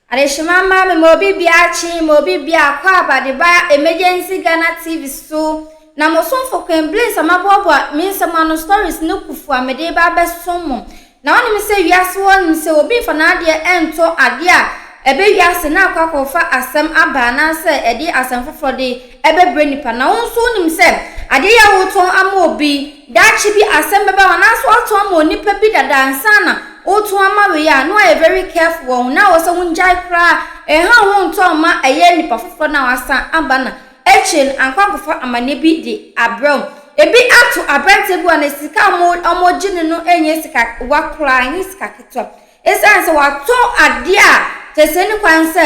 Adehyema mma mema obi bia kye ma obi bia akɔ aba de ba Emergency Ghana TV so na mo somfo Queen Bliss a maboaboa me nsɛm ano stories ne kufu a mede ba abɛsom mo. Na wonim sɛ wiase hɔ nim sɛ obi mfa n'adeɛ nto adeɛ a ɛbɛ wiase na akɔ akɔfa asɛm aba anaasɛ ɛde asɛm foforɔ de ɛbɛbrɛ nipa. Na wo nso wonim sɛ adeɛ yi a wotɔn ama obi daakye bi asɛm bɛba ho anaasɛ woatɔn ama onipa bi dada ansa na wotɔn ama wei a, na woayɛ very careful wɔ ho na wɔ sɛ wongyae koraa ɛha wo ho ntɔn ma ɛyɛ nipa foforɔ na wasan aba na akyire no ankɔ ankɔfa amanneɛ bi de abrɛ wo. Ebi ato aberanteɛ bi wɔ na sika a wɔgye no no nyɛ sika wa koraa, ɛnyɛ sika ketewa. Esiane sɛ watɔn adeɛ a kyerɛ sɛ ɛni kwan sɛ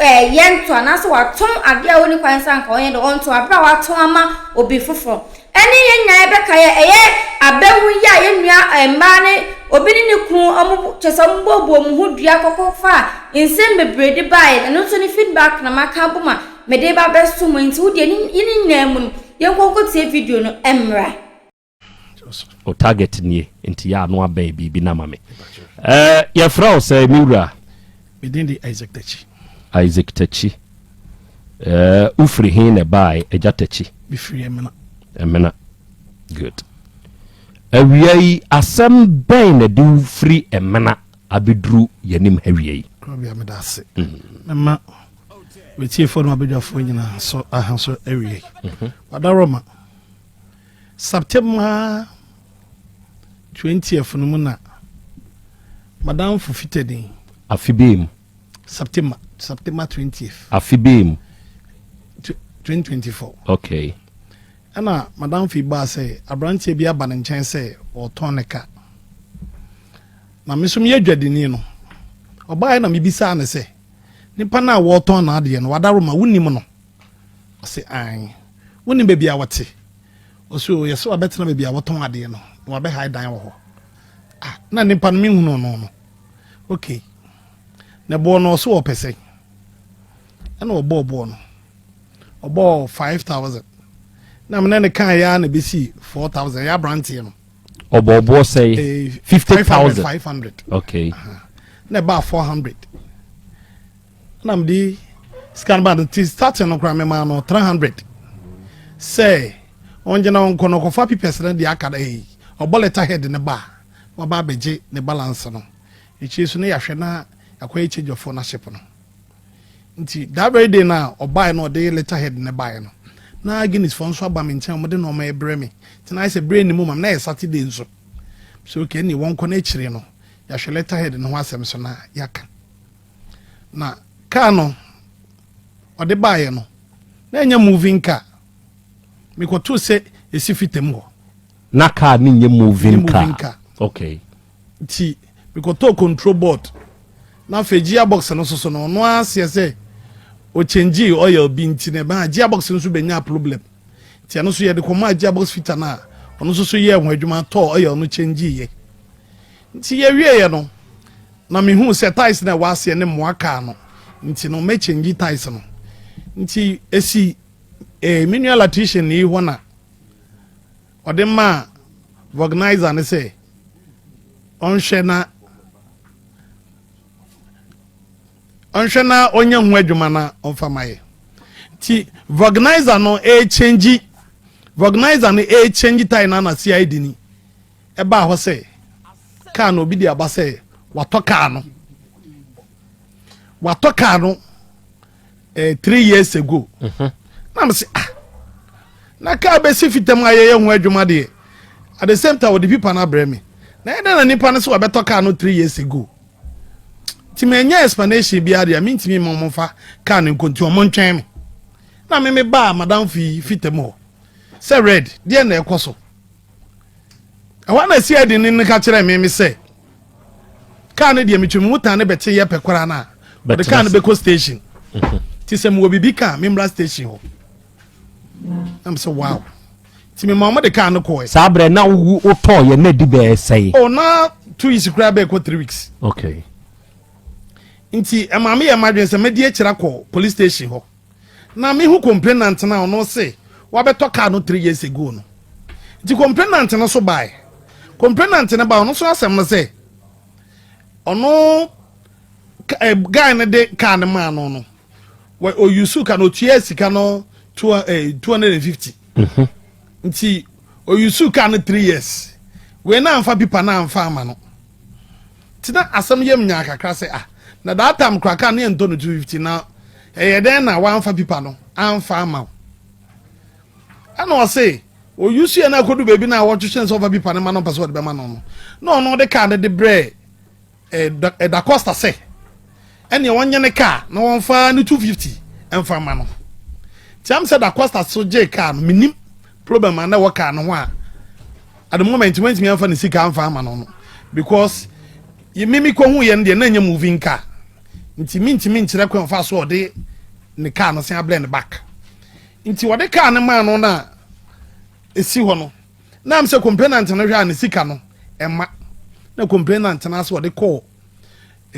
ɛɛ yɛntɔ anaasɛ watɔn adeɛ a ɔni kwan sɛ anka ɔnyɛ dɛ ɔntɔ abere a watɔn ama obi foforɔ. Ɛne yɛn nyinaa yɛbɛka yɛ ɛyɛ abɛhu yi a yɛn nua mmaa ne obi ne ne kunu wɔn kyerɛ sɛ wɔn bɔɔbɔ wɔn ho dua kɔkɔ fa nsɛm bebree de baeɛ. Ɛno nso ne feedback na maka abom a mede ba bɛso mo nti wo deɛ ne nyinaa mu no yɛnkɔ nkɔtie video no mmra. O target nie nti yɛ ano abɛn biribi na ma me. Eh, yɛfrɛ wo sɛ me wura? Me din de Isaac Takyi. Isaac Takyi. Eh, wofiri he na ɛbae, Agya Takyi? Mefiri Ɛmena. Ɛmena. Good. Awia yi, asɛm bɛn na de wo firi Ɛmena abɛduru yɛnim ha wia yi? Korɔbea, meda ase. Mɛma wetiefoɔ no abadwafoɔ nyinaa so aha so awia yi. Wadaroma. September 20th no mu na madamfo fitadin. Afe bɛɛ mu. September 20th. Afe bɛɛ mu. 2024. Okay. Ɛna madamfo yi baa sɛ aberanteɛ bi aba ne nkyɛn sɛ ɔretɔn ne ka. Na me nso meyɛ dwadini no. Ɔbaeɛ na mebisaa no sɛ, nipa no a wɔretɔn n'adeɛ no, wadaroma, wonim no? Ɔse aane. Wonim baabi a wɔte? Ɔse o, yɛse wabɛtena baabi a wɔtɔn adeɛ no, na wabɛhae dan wɔ hɔ. Ah, na nipa no menhunuu no no. Okay. Na boɔ no ɔse ɔpɛ sɛn? Ɛna ɔbɔɔ boɔ no. Ɔbɔɔ 5,000. Na mene ne kaa yɛ a na ɛbɛsi 4,000. Ɛyɛ aberanteɛ no. Ɔbɔɔ boɔ sɛn? 50,000. 500. Okay. Na ɛbaa 400. Na mede sika no baa no nti starting no koraa memaa no 300 sɛ ɔngye na ɔnkɔ no ɔkɔfa papers no deɛ aka no ɛyi ɔbɔ letter head no ba a waba abɛgye ne balance no akyire so no yɛahwɛ na yɛakɔyɛ change of ownership no nti that very day na ɔbaeɛ na ɔde letter head no baeɛ no na Guinness foɔ nso aba me nkyɛn wɔde nneɛma ɛbrɛ me nti na ayɛ sɛ berɛ ni mu ma me na yɛ Saturday nso so okay ne wɔnkɔ no akyire no yɛahwɛ letter head no ho asɛm so na yɛaka. Na car no ɔde baeɛ no, na ɛnyɛ moving car. Mekɔtoo sɛ ɛsi fitam hɔ. Na car no nyɛ moving car. Moving car. Okay. Nti mekɔtɔɔ control board. Na afei gearbox no soso no, ɔno ara seɛ sɛ ɔkyɛngyee oil bi nti na ɛbaa gearbox no nso bɛnyaa problem. Nti ɛno nso yɛde kɔmaa gearbox fitter no a ɔno nso so yɛɛ ho adwuma tɔɔ oil no kyɛngyeeɛ. Nti yɛwieeɛ no, na mehuu sɛ tiles no a ɛwɔ aseɛ no mmoa kaa no, nti no mɛkyɛngyi tiles no. Nti ɛsi eh, me nua electrician yi hɔ na ɔde maa vulcanizer no sɛ ɔnhwɛ na ɔnhwɛ na ɔnyɛ ho adwuma na ɔmfa ma yɛ. Nti vulcanizer no ɛkyɛngyi vulcanizer no ɛkyɛngyi tile no ana CID ni Ɛbaa hɔ sɛ kaa no obi de aba sɛ watɔ kaa no watɔ kaa no eh, 3 years ago. Na mo sɛ, ah, na kaa bɛsi fitam a yɛyɛ ho adwuma deɛ, at the same time wɔde pipa no abrɛ me na ɛdɛn na nipa no sɛ wɔbɛtɔ kaa no 3 years ago? Nti manya explanation biara deɛ mentumi ma ɔmo fa kaa no nko, nti ɔmo ntwɛn me. Na me me baa madamfo yi fitam hɔ sɛ red deɛ na ɛkɔ so. Ɛhɔ na CID ne no ka kyerɛɛ me me sɛ kaa no deɛ metwa mu tan no bɛte yɛ pɛ koraa no a ɔde kaa no bɛkɔ station nti sɛ mewɔ biribi ka a memmra station hɔ. Na mesɛ wow, nti mema ɔmo de kaa no kɔɛ. Saa berɛ na wotɔɔ yɛ na di bɛɛ sɛe? Oh, na 2 weeks koraa bɛɛkɔ 3 weeks. Nti ɛma meyɛ m'adwene sɛ mɛdi akyire akɔ police station hɔ na mehu complainant no a ɔno se wabɛtɔ car no 3 years ago no. Nti complainant no so bae. Complainant no ba, ɔno so asɛm no sɛ ɔno Eh, guy no de car no maa no no, ɔyusu ka no, ɔtua sika no 250. Nti ɔyusu car no 3 years, wei na amfa pipa na amfa ama no. Nti na asɛm yam nyaa kakra sɛ, ah, na that time kora car no yɛntɔ no 250, na ɛyɛ dɛn na wamfa pipa no amfa ama wo? Ɛna ɔse ɔyusu yɛ no akɔdu baabi na wɔtwetwe sɛ ɔfa pipa no ma no, mpɛ sɛ ɔde bɛma no no, na ɔno de car no de brɛ Da Costa sɛ ɛneɛ wɔnyɛ ne car na wɔmfa ne 250 ɛmfa ma no. Nti am sɛ Da Costa so gye car no, menim problem a na ɛwɔ car no ho a at the moment wɔntumi amfa ne sika amfa ama no no, because mimi kɔhu yɛ no deɛ, na ɛnyɛ moving car, nti mentumi nkyerɛ kwan fa so ɔde ne car no sen abrɛ ne back. Nti wɔde car no maa no na ɛsi hɔ no, na am sɛ complainant no hwɛ a, ne sika no ɛma na complainant no ase wɔde kɔɔ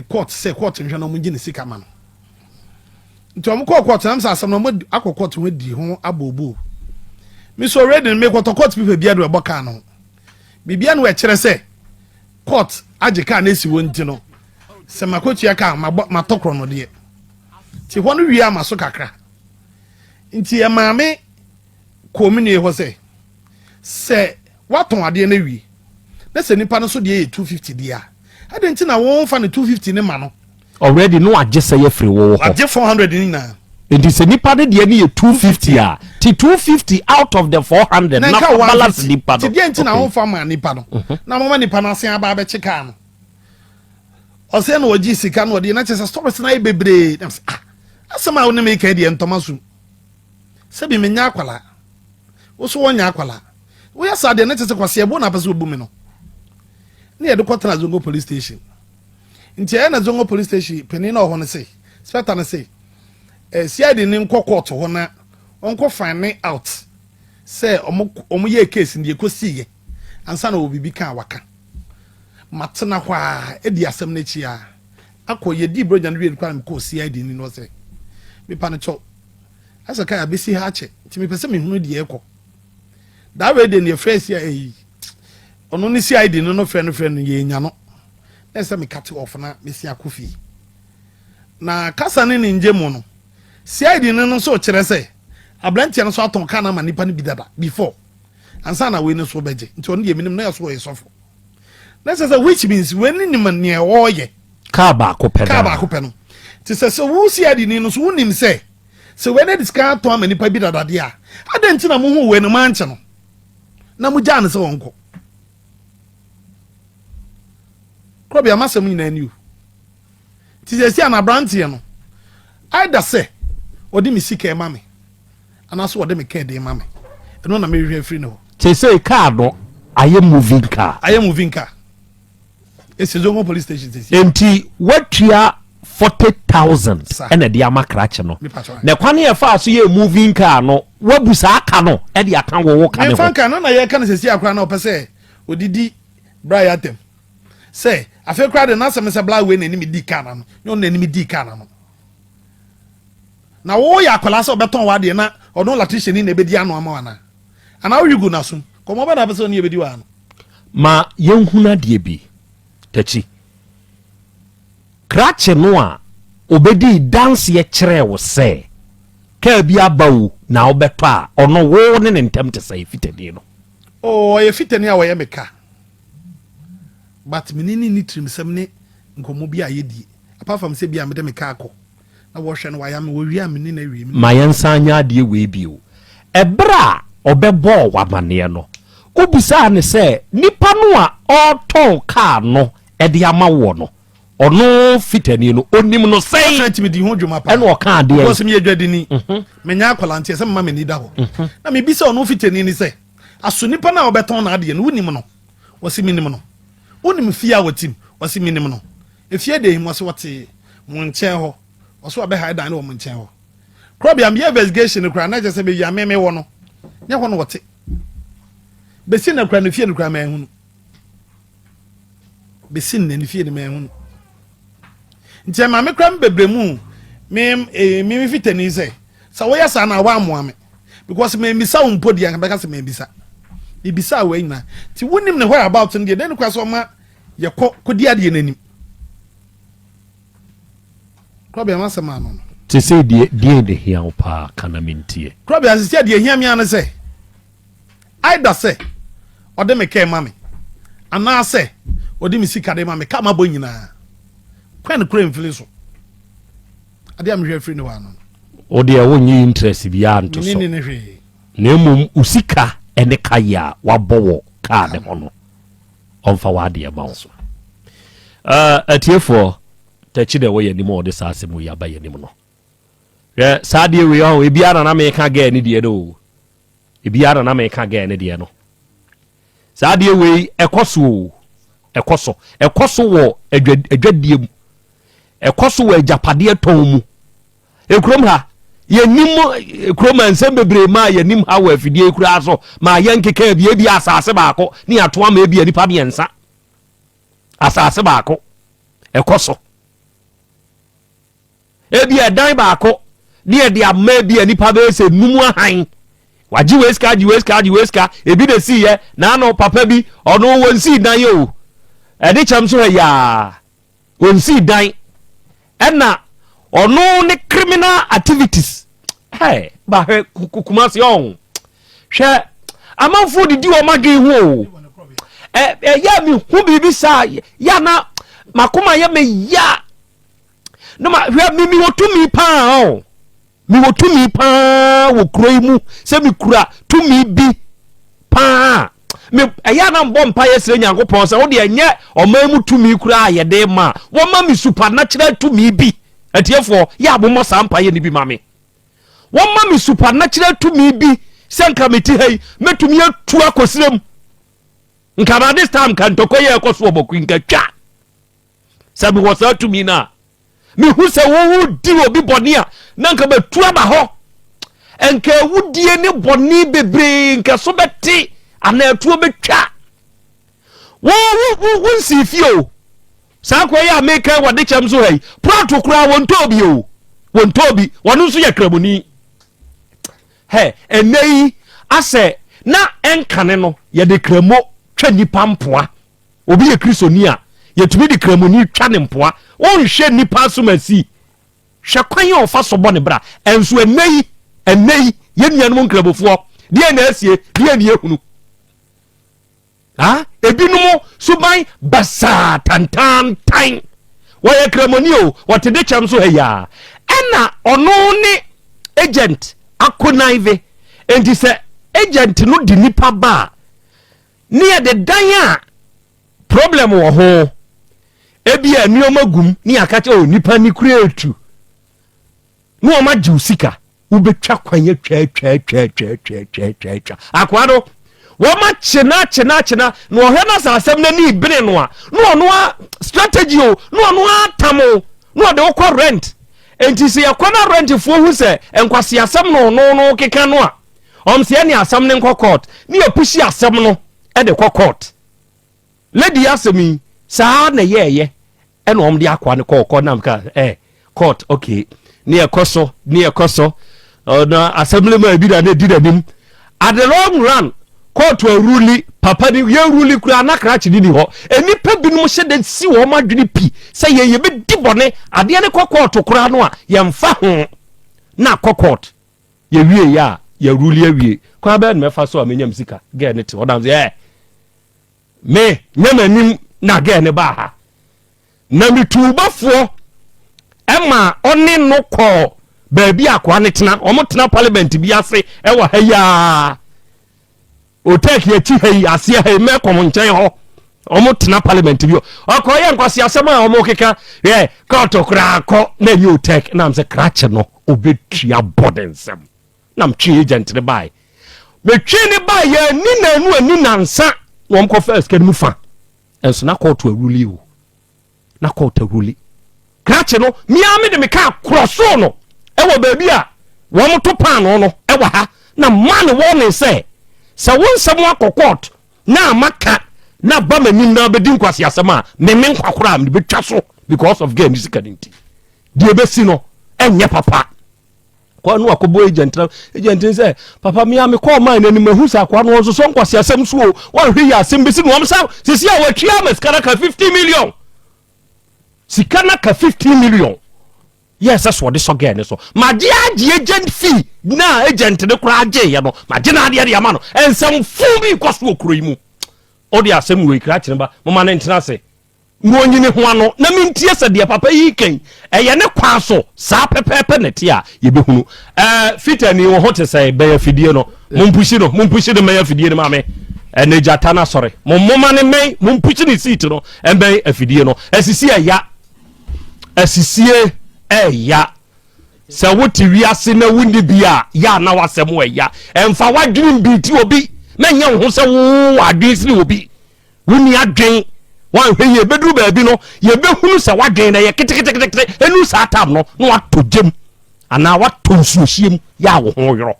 court sɛ court nhwɛ na ɔmo gye ne sika ma no. Nti ɔmo kɔɔ court, nam sɛ asɛm no ɔmo akɔ court ho di ho abooboo. Mi so already no, mekɔtɔ court paper bia de ɛbɔ car no ho biribia no, ɛkyerɛ sɛ court agye car no esi hɔ. Nti no sɛ makɔtua car mabɔ matɔ korɔ no deɛ, nti hɔ no wie ama so kakra. Nti ɛmaame kɔɔ mi nua hɔ sɛ watɔn adeɛ no awie na sɛ nipa no so deɛ yɛ 250 deɛ a, ɛde nti na wɔn fa ne 250 ne ma no. Already no agye sɛ yɛ firi wɔ hɔ. Wagye 400 ne nyinaa. Nti sɛ nipa no deɛ no yɛ 250 a, ti 250 out of the 400 na na nka balance 150 nipa no. Ti deɛ nti na wɔn fa ma nipa no na wɔn ma nipa no asen aba abɛkye kaa no, ɔsɛ na wɔgye sika no, ɔde na kyerɛ sɛ stories na ayɛ bebree na sɛ, ah, asɛm a wɔn ne mi ka deɛ ntɔma so sɛbi menya akwalaa, woso wɔnya akwalaa, woyɛ saa deɛ ne kyerɛ sɛ kwasi ɛbo na apɛ sɛ obu mi no. Ne yɛde kɔtena Zongo Police Station. Nti ɛyɛ na Zongo Police Station panin na ɔhɔ no se, inspector no se CID ne nkɔ court hɔ na ɔnkɔ find out sɛ ɔmo yɛ case no deɛ ɛkɔsi yɛ ansa na wɔ biribi ka a waka. Matena hɔ a ɛdi asɛm no akyi a akɔ yɛdi brogya no wie no kora, mekɔɔ CID ni no sɛ mepa no kyɛw, asɛ ka abɛsi ha akyɛ, nti mepɛ sɛ mehunu deɛ ɛkɔ daa wei deɛ. Ne yɛfrɛ si ɛyi, ɔno ne CID no frɛ no yɛnya no na ɛsɛ me cut off na mesi akɔ fie. Na kasa ne ne ngye mu no, CID no nso kyerɛ sɛ aberanteɛ no nso atɔn kaa no ama nipa no bi dada before ansa na wei no so bɛgye. Nti ɔno deɛ menim na yɛ so ɔyɛ sɔfo na sɛ which means wei ne nim nea ɔreyɛ. Kaa baako pɛ. Kaa baako pɛ no, nti sɛ wo CID ni no so wonim sɛ wei ne de sika atɔn ama nipa bi dadadeɛ a, adɛn nti na mohu wei no mankyɛ no na mogyaa no sɛ wɔnkɔ kurɔbea? Masɛm nyinaa ni o. Nti sɛ si ana aberanteɛ no either sɛ ɔde me sika ɛma me anaasɛ ɔde me kaa de ma me, ɛno na mehwehwɛ afiri ne hɔ. Sɛ kaa no ayɛ moving car. Ayɛ moving car, ɛsi Zongo Police Station sɛsi. Nti watua 40,000 Sa. ɛna de ama krakye no. Mepa kyɛw. Na kwan yɛ fa so yɛ moving car no, wabu saa ka no ɛde aka wo ka ne memfa ho. nka no na yɛka no sɛsi akora na ɔpɛ sɛ ɔdidi bra yɛ atɛm sɛ afei koraa de n'asɛm sɛ bla wei n'anim di kaa na no nyɛ ɔno n'anim di kaa na no, na woyɛ akwadaa sɛ ɔbɛtɔn w'adeɛ na ɔno electrician ni na ebɛdi ano ama wo anaa anaa woyi gu n'asom kɔmɔ bɛ na apɛ sɛ ɔne yɛbɛdi wɔ ano. Ma yɛnhunu adeɛ bi takyi krakye no a obɛdii danseɛ kyerɛɛ wo sɛ kaa bi aba wo na wobɛtɔ a, ɔno wo ne ne ntam te sɛ fitani no? Oo, ɔyɛ fitani a wɔyɛ me ka, but mene ne ne tirimsɛm ne nkɔmmɔ bi a yɛdie apart from sɛ bi a mede me ka akɔ na wɔhwɛ no wayɛ me wɔwie a mene no awie me. Ma yɛnsan nyɛ adeɛ wei bio. Ɛberɛ a ɔbɛbɔɔ w'amanneɛ no, wobisaa ne sɛ nipa no a ɔretɔn kaa no ɛde ama wɔ no, ɔno fitani no, onim no sɛn? Ɔsɛ ntimi di ho dwuma pa. Ɛna ɔka adeɛ. Because meyɛ dwadini, menya akwadaa, nti ɛsɛ mema m'ani da hɔ. Na mebisa ɔno fitani ni sɛ aso nipa no a wɔbɛtɔn n'adeɛ no, wonim no? Wɔsi menim no. Wonim fie a wɔtim? Wɔsi menim no. Efie de him? Wɔsi wɔte mo nkyɛn hɔ. Wɔso wɔbɛha dan no wɔ mo nkyɛn hɔ korɔbea. Meyɛ investigation no koraa na kyerɛ sɛ baabi a meme wɔ no nyɛ hɔ no wɔte. Bɛsi na kora ne fie no koraa manhunu. Bɛsi nnɛ ne fie no manhunu. Nti ɛma me kora me bebree mu me fitani sɛ woyɛ saa na woammoa me, because mambisa wo mpo deɛ, nka bɛka sɛ mambisa mebisa wo nyinaa. Nti wonim ne where about no deɛ, dɛn ne kora sɛ ɔma yɛkɔ kɔdi adeɛ n'anim? Korɔbea m'asɛm ano no. Te sɛ deɛ deɛn na ehia wo paa ka na mentie. Korɔbea sisi a deɛ ehia me ara ne sɛ either sɛ ɔde me kaa ma me anaasɛ ɔde me sika de ma me kaa mabɔ nyinaa kwan kura mfiri so adeɛ a mehwɛ afiri ne hɔ ano no. Wo deɛ wonnye interest biara nto so. Menni ne hwee. Na mmom wo sika ne ka yɛ a wabɔ wɔ kaa ne ho no ɔmfa w'adeɛ ma wo. Uh, atiefoɔ Takyi na ɛwɔ yɛn anim a ɔde saa asɛm wei aba yɛn anim no. Hwɛ saa adeɛ wei ɔho ebiara na na meka gɛɛ ne deɛ no o. Ebiara na na meka gɛɛ ne deɛ no. Saa adeɛ wei ɛkɔ so o. Ɛkɔ so. Ɛkɔ so wɔ adwa adwadie mu. Ɛkɔ so wɔ agyapadeɛ tɔn mu. Ekurom ha yɛnim kurom a nsɛm bebree maa yɛnim ha wɔ afidie koraa so maa yɛnkeka bi ebi asase baako ne yɛato ama ebi nipa mmiɛnsa asase baako. Ɛkɔ so. Ebi ɛdan baako ne yɛde ama ebi a nipa bɛyɛ sɛ num ahan. Wagye wei sika, agye wei sika, agye wei sika. Ebi na esi yɛ n'ano papa bi ɔno wɔn si dan yɛ o. Ɛde kyɛm so ha yaa wɔn si dan. Ɛna ɔno ne criminal activities. Hey, ba hwɛ Kumasi ɔn. Hwɛ amanfoɔ didi wɔn adwene ho o. Ɛyɛ a mehu biribi saa yɛ na makoma yɛ me ya. Na ma hwɛ me mewɔ tumi paa o. Mewɔ tumi paa wɔ kuro yi mu sɛ mekura tumi bi paa. Me ɛyɛ a na mbɔ mpa yɛ srɛ Nyankopɔn sɛ wo deɛ ɛnyɛ ɔman mu tumi koraa a yɛde ma a wɔma me supernatural tumi bi. Atiefoɔ yɛ a mommɔ saa mpa yɛ no bi ma me. Wɔma me supernatural tumi bi sɛ nka mete ha yi mɛtumi atu akɔ serɛ mu. Nka by this time nka ntɔkwa yi a ɛkɔ so wɔ Bɔko yi nka twa. Sɛ mewɔ saa tumi no a, mehu sɛ wowodi obi bɔne a na nka matu aba hɔ. Nka awudie ne bɔne bebree nka so bɛte anaa atuo bɛtwa. Wo wo wo wo nsii fie o. Saa akoa yi a meka wɔ de kyɛm so ha yi, prɔto koraa wɔntɔɔ bi o. Wɔntɔɔ bi. Wɔno nso yɛ kramoni. Hɛ, ɛnɛ yi asɛ na ɛnkane no yɛde kramo twa nipa mpoa. Obi yɛ kristoni a, yɛtumi de kramoni twa ne mpoa. Wonhwɛ nipa asomasi. Hwɛ kwan a ɔfa so bɔ ne bra. Ɛnso ɛnɛ yi, ɛnɛ yi, yɛn nuanom nkramofoɔ, deɛ na asie, deɛ na yɛhunu. Ah, ebinom suban basaa tantaantan. Wɔyɛ kramoni o, wɔte de kyɛm so ha yi a. Ɛna ɔno ne agent akonive. Enti sɛ agent no de nipa ba a, ne yɛde dan a problem wɔ ho. Ebi a nneɛma gum ne yɛaka kyɛ o nipa ni kura etu. Na wɔn agye wo sika. Wobɛtwa kwan atwa atwa atwa atwa atwa atwa atwa akoa no wɔn akyena akyena akyena na ɔhwɛ no sɛ asɛm no ani bene no a na ɔno a strategy o na ɔno atam o na ɔde wokɔ rent nti sɛ yɛkɔ na rentfoɔ hu sɛ nkwasi asɛm na ɔno no keka no a ɔm sɛ ɛne asɛm no nkɔ court ne yɛpusi asɛm no ɛde kɔ court. Lady asɛm yi saa na ɛyɛɛyɛ ɛna wɔn de akoa no kɔɔ kɔ nam ka ɛ court okay ne ɛkɔ so ne ɛkɔ so na assembly man bi na ne di n'anim at the long run court aruli papa ni yɛ ruli kura na krakye ni ni hɔ nnipa binom hyɛ de si wɔn adwene pi sɛ yɛn yɛ bɛ di bɔne adeɛ ne kɔ court koraa no a yɛnfa ho na kɔ court yɛwie yɛ a yɛruli awie kwan bɛyɛ na mɛfa so a menya me sika gɛɛ ne te hɔ nam sɛ ɛ Me nyɛ m'anim na gɛɛ ne baa ha. Na metuu bɔfoɔ ma ɔne no kɔɔ baabi a akoa no tena. Wɔn tena parliament bi ase wɔ ha yi ara. Otɛki akyi ha yi, aseɛ ha yi, mɛkɔm nkyɛn hɔ. Wɔn tena parliament bi hɔ. Ɔkɔyɛ nkwasi asɛm a wɔn keka yɛ kɔɔto koraa kɔ na ɛnyɛ otɛk. Na sɛ krakye no obetua bɔ ne nsam. Na metwe agent no bae. Metwe ne bae yɛ ani nanu ani nansa na wɔn kɔfa sika no mu fa. Nso na kɔɔto awuruli o. Na kɔɔto awuruli. Krakye no, mia me de me kaa korɔsoo no ɛwɔ baabi a wɔn to paano no ɛwɔ ha na ma ne wɔne sɛ sɛ wo nsɛm akɔ court na ama ka na ba m'anim na bɛdi nkwasi asɛm a me me nkwa koraa mede bɛtwa so because of girl ne sika no nti deɛ ɛbɛsi no ɛnyɛ papa. Kɔ no akɔbɔ agent na agent no sɛ papa me a mekɔɔ man no anim mahu sɛ akoa no ɔnsosɔ nkwasi asɛm so o wɔnhwɛ yi asɛm bɛsi no wɔm sa sisi a wɔatwia ama sika no aka 50 million sika no aka 50 million. Yɛ ɛsɛ sɛ ɔde sɔ girl no so. Magye agye agent fee na agent no koraa gyeeɛ no, magye n'adeɛ de ama no. Nsɛmfo bi rekɔ so wɔ kuro yi mu. Wode asɛm wei krakye no ba, moma no ntena ase na ɔnyi ne ho ano na mentie sɛ deɛ papa yi reka yi, ɛyɛ ne kwan so saa pɛpɛɛpɛ na ɛte a, yɛbɛhunu. Ɛɛ, Fitani, wo ho te sɛn? Bɛn afidie no. Mompushi no, mompushi no mmɛn afidie no ma me. Ɛnɛ gyata no asɔre. Mo moma no mmɛn, mompushi ne seat no mmɛn afidie no. Asisi ɛya. Asisie ɛya. Sɛ wote wiase na wonni bi a, yɛ a na w'asɛm ɛya. Ɛmfa w'adwene mbiiti obi na nyɛ wo ho sɛ wowɔ adwene sene obi. Wonni adwene. Woanhwɛ yie, bɛduru baabi no, yɛbɛhunu sɛ w'adwene no ɛyɛ keteketekete. Ɛnuru saa tam no, na watɔ gyam anaa watɔ nsuohyeɛ mu yɛ a wo ho yorɔ.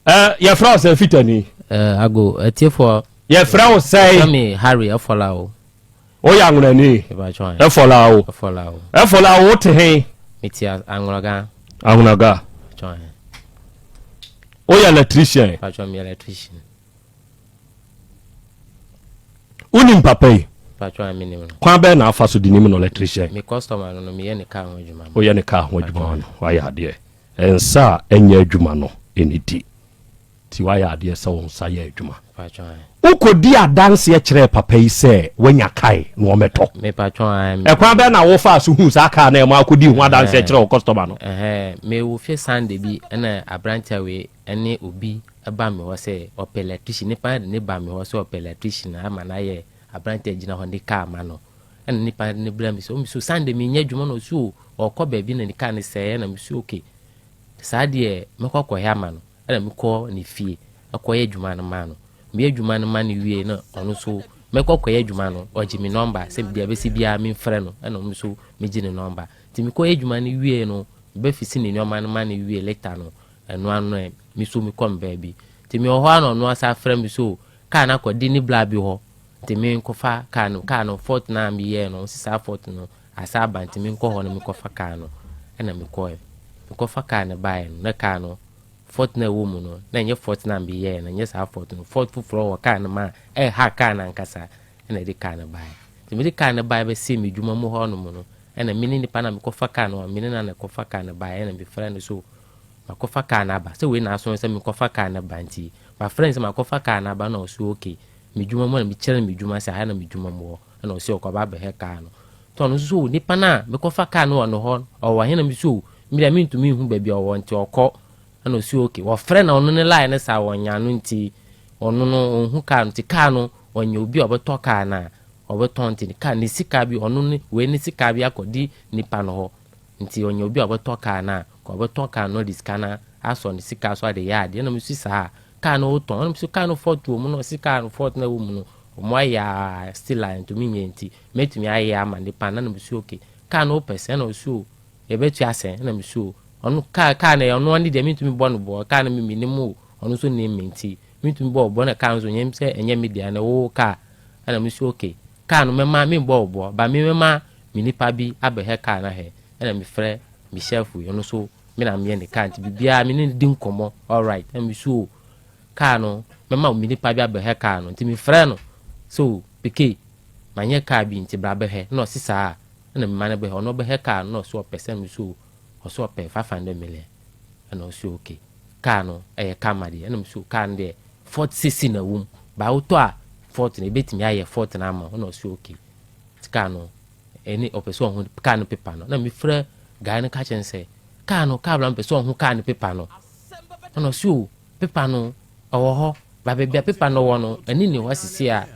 Eh, yɛfrɛ wo sɛ fitani. Eh, ago, atiefoɔ. Yɛfrɛ wo sɛ. Yɛfrɛ me Harry Ɛfɔla o. Woyɛ anwonani. Ɛfɔla o. Ɛfɔla o. Ɛfɔla o, wote he? Mete Anwunaga. Anwunaga. Woyɛ electrician. Patro, meyɛ electrician. Wonim papa yi? Patro, menim no. Kwan bɛn na afa so de nim no electrician? Me customer no no, meyɛ ne car ho adwuma. Woyɛ ne car ho adwuma no, wayɛ adeɛ. Nsa a ɛnyɛ adwuma no ɛnidi. Nti woayɛ adeɛ sɛ wo nsa yɛ adwuma. Wokɔdii adanseɛ kyerɛɛ papa yi sɛ woanya kae na ɔmmɛtɔ. Ɛkwan bɛn na wofaa so huu saa kaa no a ɛma wokɔdii ho adanseɛ kyerɛɛ wo kɔstɔma no? Mewɔ fie Sunday bi ɛna aberanteɛ wei ɛne obi ba me hɔ sɛ ɔpɛ electrician. Nipa no de ne ba me hɔ sɛ ɔpɛ electrician ama no ayɛ aberanteɛ gyina hɔ ne kaa ma no. Ɛna nipa no brɛ me sɛ ɔmo so Sunday menyɛ adwuma na ɔsi o ɔkɔ baabi na ne kaa no sɛeɛ na mesi okay saa deɛ mɛkɔ akɔhwɛ ama no ɛna mekɔ ne fie ɛkɔyɛ adwuma no ma no meyɛ adwuma no ma no wie na ɔno nso mɛkɔ kɔyɛ adwuma no ɔgye me nɔmba sɛ deɛ bɛsi biara memfrɛ no ɛna ɔno nso megye ne nɔmba nti mekɔyɛ adwuma no wie no mebɛfisi ne nneɛma no ma no wie later no ɛno ano ɛ me so mekɔ me baabi nti mewɔ hɔ a na ɔno asa frɛ me so kaa no akɔdi ne bla bi hɔ Nti menkɔfa car no, car no fault no a meyɛɛ no, ɔse saa fault no asa aba nti menkɔ hɔ na menkɔfa car no. Ɛna mekɔɛ. Mekɔfa car no baeɛ no, na car no fault no a ɛwɔ mu no, na ɛnyɛ fault no a meyɛɛ no, ɛnyɛ saa fault no. Fault foforɔ wɔ car no mu a ɛreha car no ankasa ɛna ɛde car no baeɛ. Nti mede car no baeɛ bɛsii me dwuma mu hɔ nom no, ɛna me ne nipa no a mekɔfa car no, me ne no na ɛkɔfa car no baeɛ, ɛna mefrɛ no so makɔfa car no aba. Sɛ wei na aso sɛ mekɔfa car no ba nti, mafrɛ no sɛ makɔfa car no aba na ɔse okay. Me dwuma mu na mekyerɛ no me dwuma sɛ aha na me dwuma mu wɔ ɛna ɔsɛ ɔkɔba abɛhwɛ kaa no nti ɔno nso so nipa no a mekɔfa kaa no wɔ no hɔ ɔwɔ he na me so me deɛ mentumi nhu baabi a ɔwɔ nti ɔkɔ ɛna ɔsi oke wɔfrɛ na ɔno ne line no saa wɔnya no nti ɔno no ɔnhu kaa no nti kaa no ɔnyɛ obi a ɔbɛtɔ kaa no a ɔbɛtɔn nti kaa ne sika bi ɔno ne wei ne sika bi akɔdi nipa no hɔ nti ɔnyɛ obi a ɔbɛtɔ kaa no a ɔbɛtɔn kaa no de sika no asɔ ne sika so ade yɛ adeɛ na mesi saa Car no wotɔn ɛna mese car no fault wɔ mu na ɔse car no fault na ɛwɔ mu no ɔmo ayɛ a still a ntumi nyɛ nti mɛtumi ayɛ ama nipa no na mese okay car no wopɛ sɛn na ɔse o yɛbɛtua sɛn ɛna mese o ɔno car car no ɔno ɔne deɛ mentumi bɔ no boɔ car no me menim o ɔno nso nim me nti mentumi bɔ ɔboɔ na car no nso nyɛ sɛ ɛnyɛ me deɛ na ɛwɔ car ɛna mese okay car no mɛma membɔ ɔboɔ ba me mɛma me nipa bi abɛhwɛ car no ahwɛ ɛna mefrɛ me chef yi ɔno nso me na meyɛ ne car nti biribiara me ne no di nkɔmmɔ alright na me so o car no mɛma me nipa bi abɛhwɛ car no nti mefrɛ no sɛ o peke manyɛ car bi nti bra bɛhwɛ na ɔse saa ɛna mema no bɛhwɛ ɔno ɔbɛhwɛ car no na ɔse ɔpɛ sɛ me so o ɔse ɔpɛ 500 million ɛna ɔse okay car no ɛyɛ kama deɛ ɛna me so car no deɛ fort sisi na ɛwom baa wotɔ a fort no ebɛtumi ayɛ fort no ama ɛna ɔse okay car no ɛne ɔpɛ sɛ ɔho kaa no pepa no na mefrɛ guy no ka kyerɛ no sɛ kaa no kaa bla mepɛ sɛ ɔho kaa no pepa no ɛna ɔse o pepa no ɔwɔ hɔ ba baabi a pepa no wɔ no ɛne ne hɔ asisi a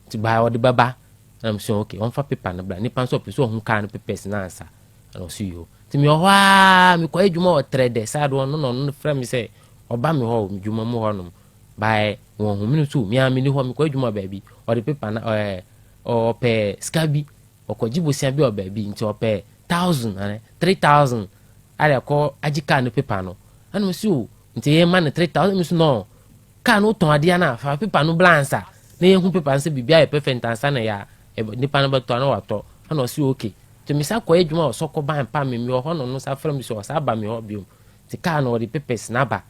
nti baa ɔde bɛba ɛna mesɛ ok ɔmfa pepa no bla nipa nso ɔpɛ sɛ ɔho kaa no papers no ansa ɛna ɔse yo nti mewɔ hɔ a mekɔ adwuma wɔ trɛ dɛ saa de ɔno na ɔno frɛ me sɛ ɔba me hɔ dwuma mu hɔ nom baɛ wɔn ho mene so mea meni hɔ mekɔ adwuma baabi ɔde pepa na ɛɛ ɔpɛ sika bi ɔkɔgye bosea bi wɔ baabi nti ɔpɛ thousand ane 3000 ade akɔ agye kaa no pepa no ɛna mo si o nti yɛn ma no 3000 mo si no kaa no tɔn adeɛ no a fa pepa no bla ansa na yɛn hu pepa no sɛ biribi ayɛ perfect ansa na yɛ nipa no bɛtɔ na watɔ ɛna ɔsi okay nti mesa kɔyɛ adwuma wɔ sɔkɔ ban pa mi mi wɔ hɔ no no sa frɛ mi sɛ ɔsa ba mi hɔ biom nti kaa no ɔde papers n'aba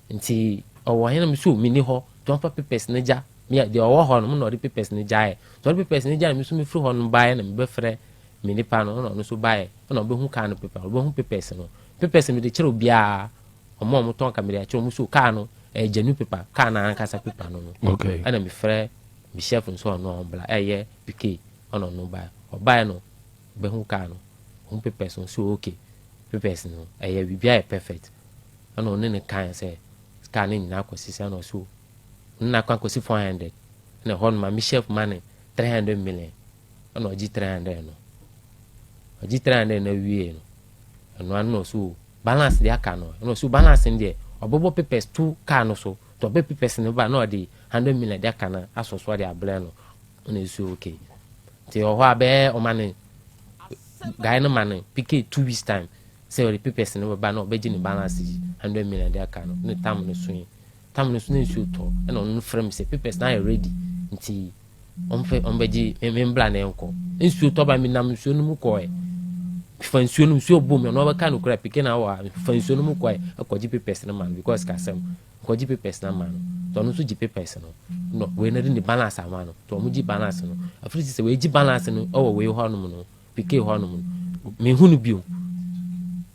nti ɔwɔ hɛn mi so mi ni hɔ nti ɔmfa papers no gya Me deɛ ɔwɔ hɔ no, mo na ɔde papers no gyaeɛ. Nti ɔde papers no gyaeɛ no, me nso mefiri hɔ no baeɛ na mebɛfrɛ me nipa no, ɛna ɔno nso baeɛ, ɛna ɔbɛhu kaa no paper, ɔbɛhu papers no. Papers no mede kyerɛ obiara, ɔmo a ɔmo tɔn ka mede akyerɛ ɔmo so kaa no ɛyɛ genuine paper, kaa no ankasa paper no no. Ɛna mefrɛ me chef nso ɔno ɔmbla, ɛyɛ PK, ɛna ɔno baeɛ. Ɔbaeɛ no, ɔbɛhu kaa no, ɔhu papers no so okay, papers no ɛyɛ biribiara yɛ perfect. Ɛna ɔne ne kan sɛ kaa no nyinaa kɔsi sɛ, ɛna ɔso ɔne no akɔ akɔsi 400, ɛna ɛhɔ no ma me chef ma ne 300 million, ɛna ɔgye 300 no, ɔgye 300 no awie no, ɛno ano na ɔso balance deɛ aka no, ɛna ɔso balance no deɛ ɔbɛbɔ papers to kaa no so, nti ɔbɛ papers no ba na ɔde 100 million deɛ aka no asɔ so ɔde abrɛ no, ɛna ɛso okay. Nti ɔhɔ a bɛyɛ ɔma ne guy no ma no PK 2 weeks time sɛ ɔde papers no bɛba na ɔbɛgye ne balance yi 100 million de aka no. Ne tam no so yi, tam no so ne nsuo tɔ, ɛna ɔno no frɛ me sɛ papers no ayɛ ready, nti ɔmfɛ ɔmbɛgye me mbra na ɛnkɔ. Nsuo tɔ ba, mi nam nsuo no mu kɔɛ, fa nsuo no, nsuo bom, ɔno ɔbɛka no kora PK na wɔ a, fa nsuo no mu kɔɛ ɛkɔgye papers no ma no, because kasɛm nkɔgye papers no ama no, nti ɔno nso gye papers no no, wei no de ne balance ama no, nti ɔmo gye balance no afiri sɛ wei gye balance no ɛwɔ wei hɔnom no, PK hɔnom no, mehu no bio,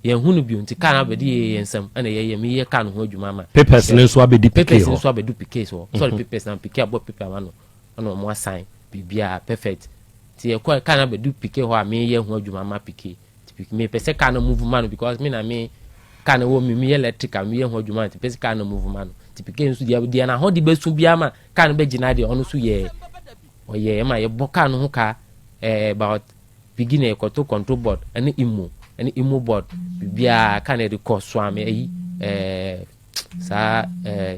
yɛn hu no bio. Nti kaa no abɛdi yɛ yɛn nsam, ɛna yɛyɛ meyɛ kaa no ho adwuma ama. Papers no nso abɛdi PK papers hɔ. Nso abɛdu PK hɔ, sɔre papers na PK abɔ paper ama no, ɛna ɔmo asan biribiara perfect. Nti yɛkɔ kaa no abɛdu PK hɔ a meyɛ ho adwuma ama PK, nti PK mepɛ sɛ kaa no move ma no, because me na me kaa no wɔ mi, meyɛ electrical, meyɛ ho adwuma, nti pɛ sɛ kaa no move ma no. Nti PK nso deɛ n'ahɔde bɛsu biara ma kaa no bɛgyina deɛ, ɔno nso yɛ ɔyɛ ɛma yɛbɔ kaa no ho ka about beginning, yɛkɔto control board ɛne imo board, biribiara kaa no yɛde kɔ Suame ayi saa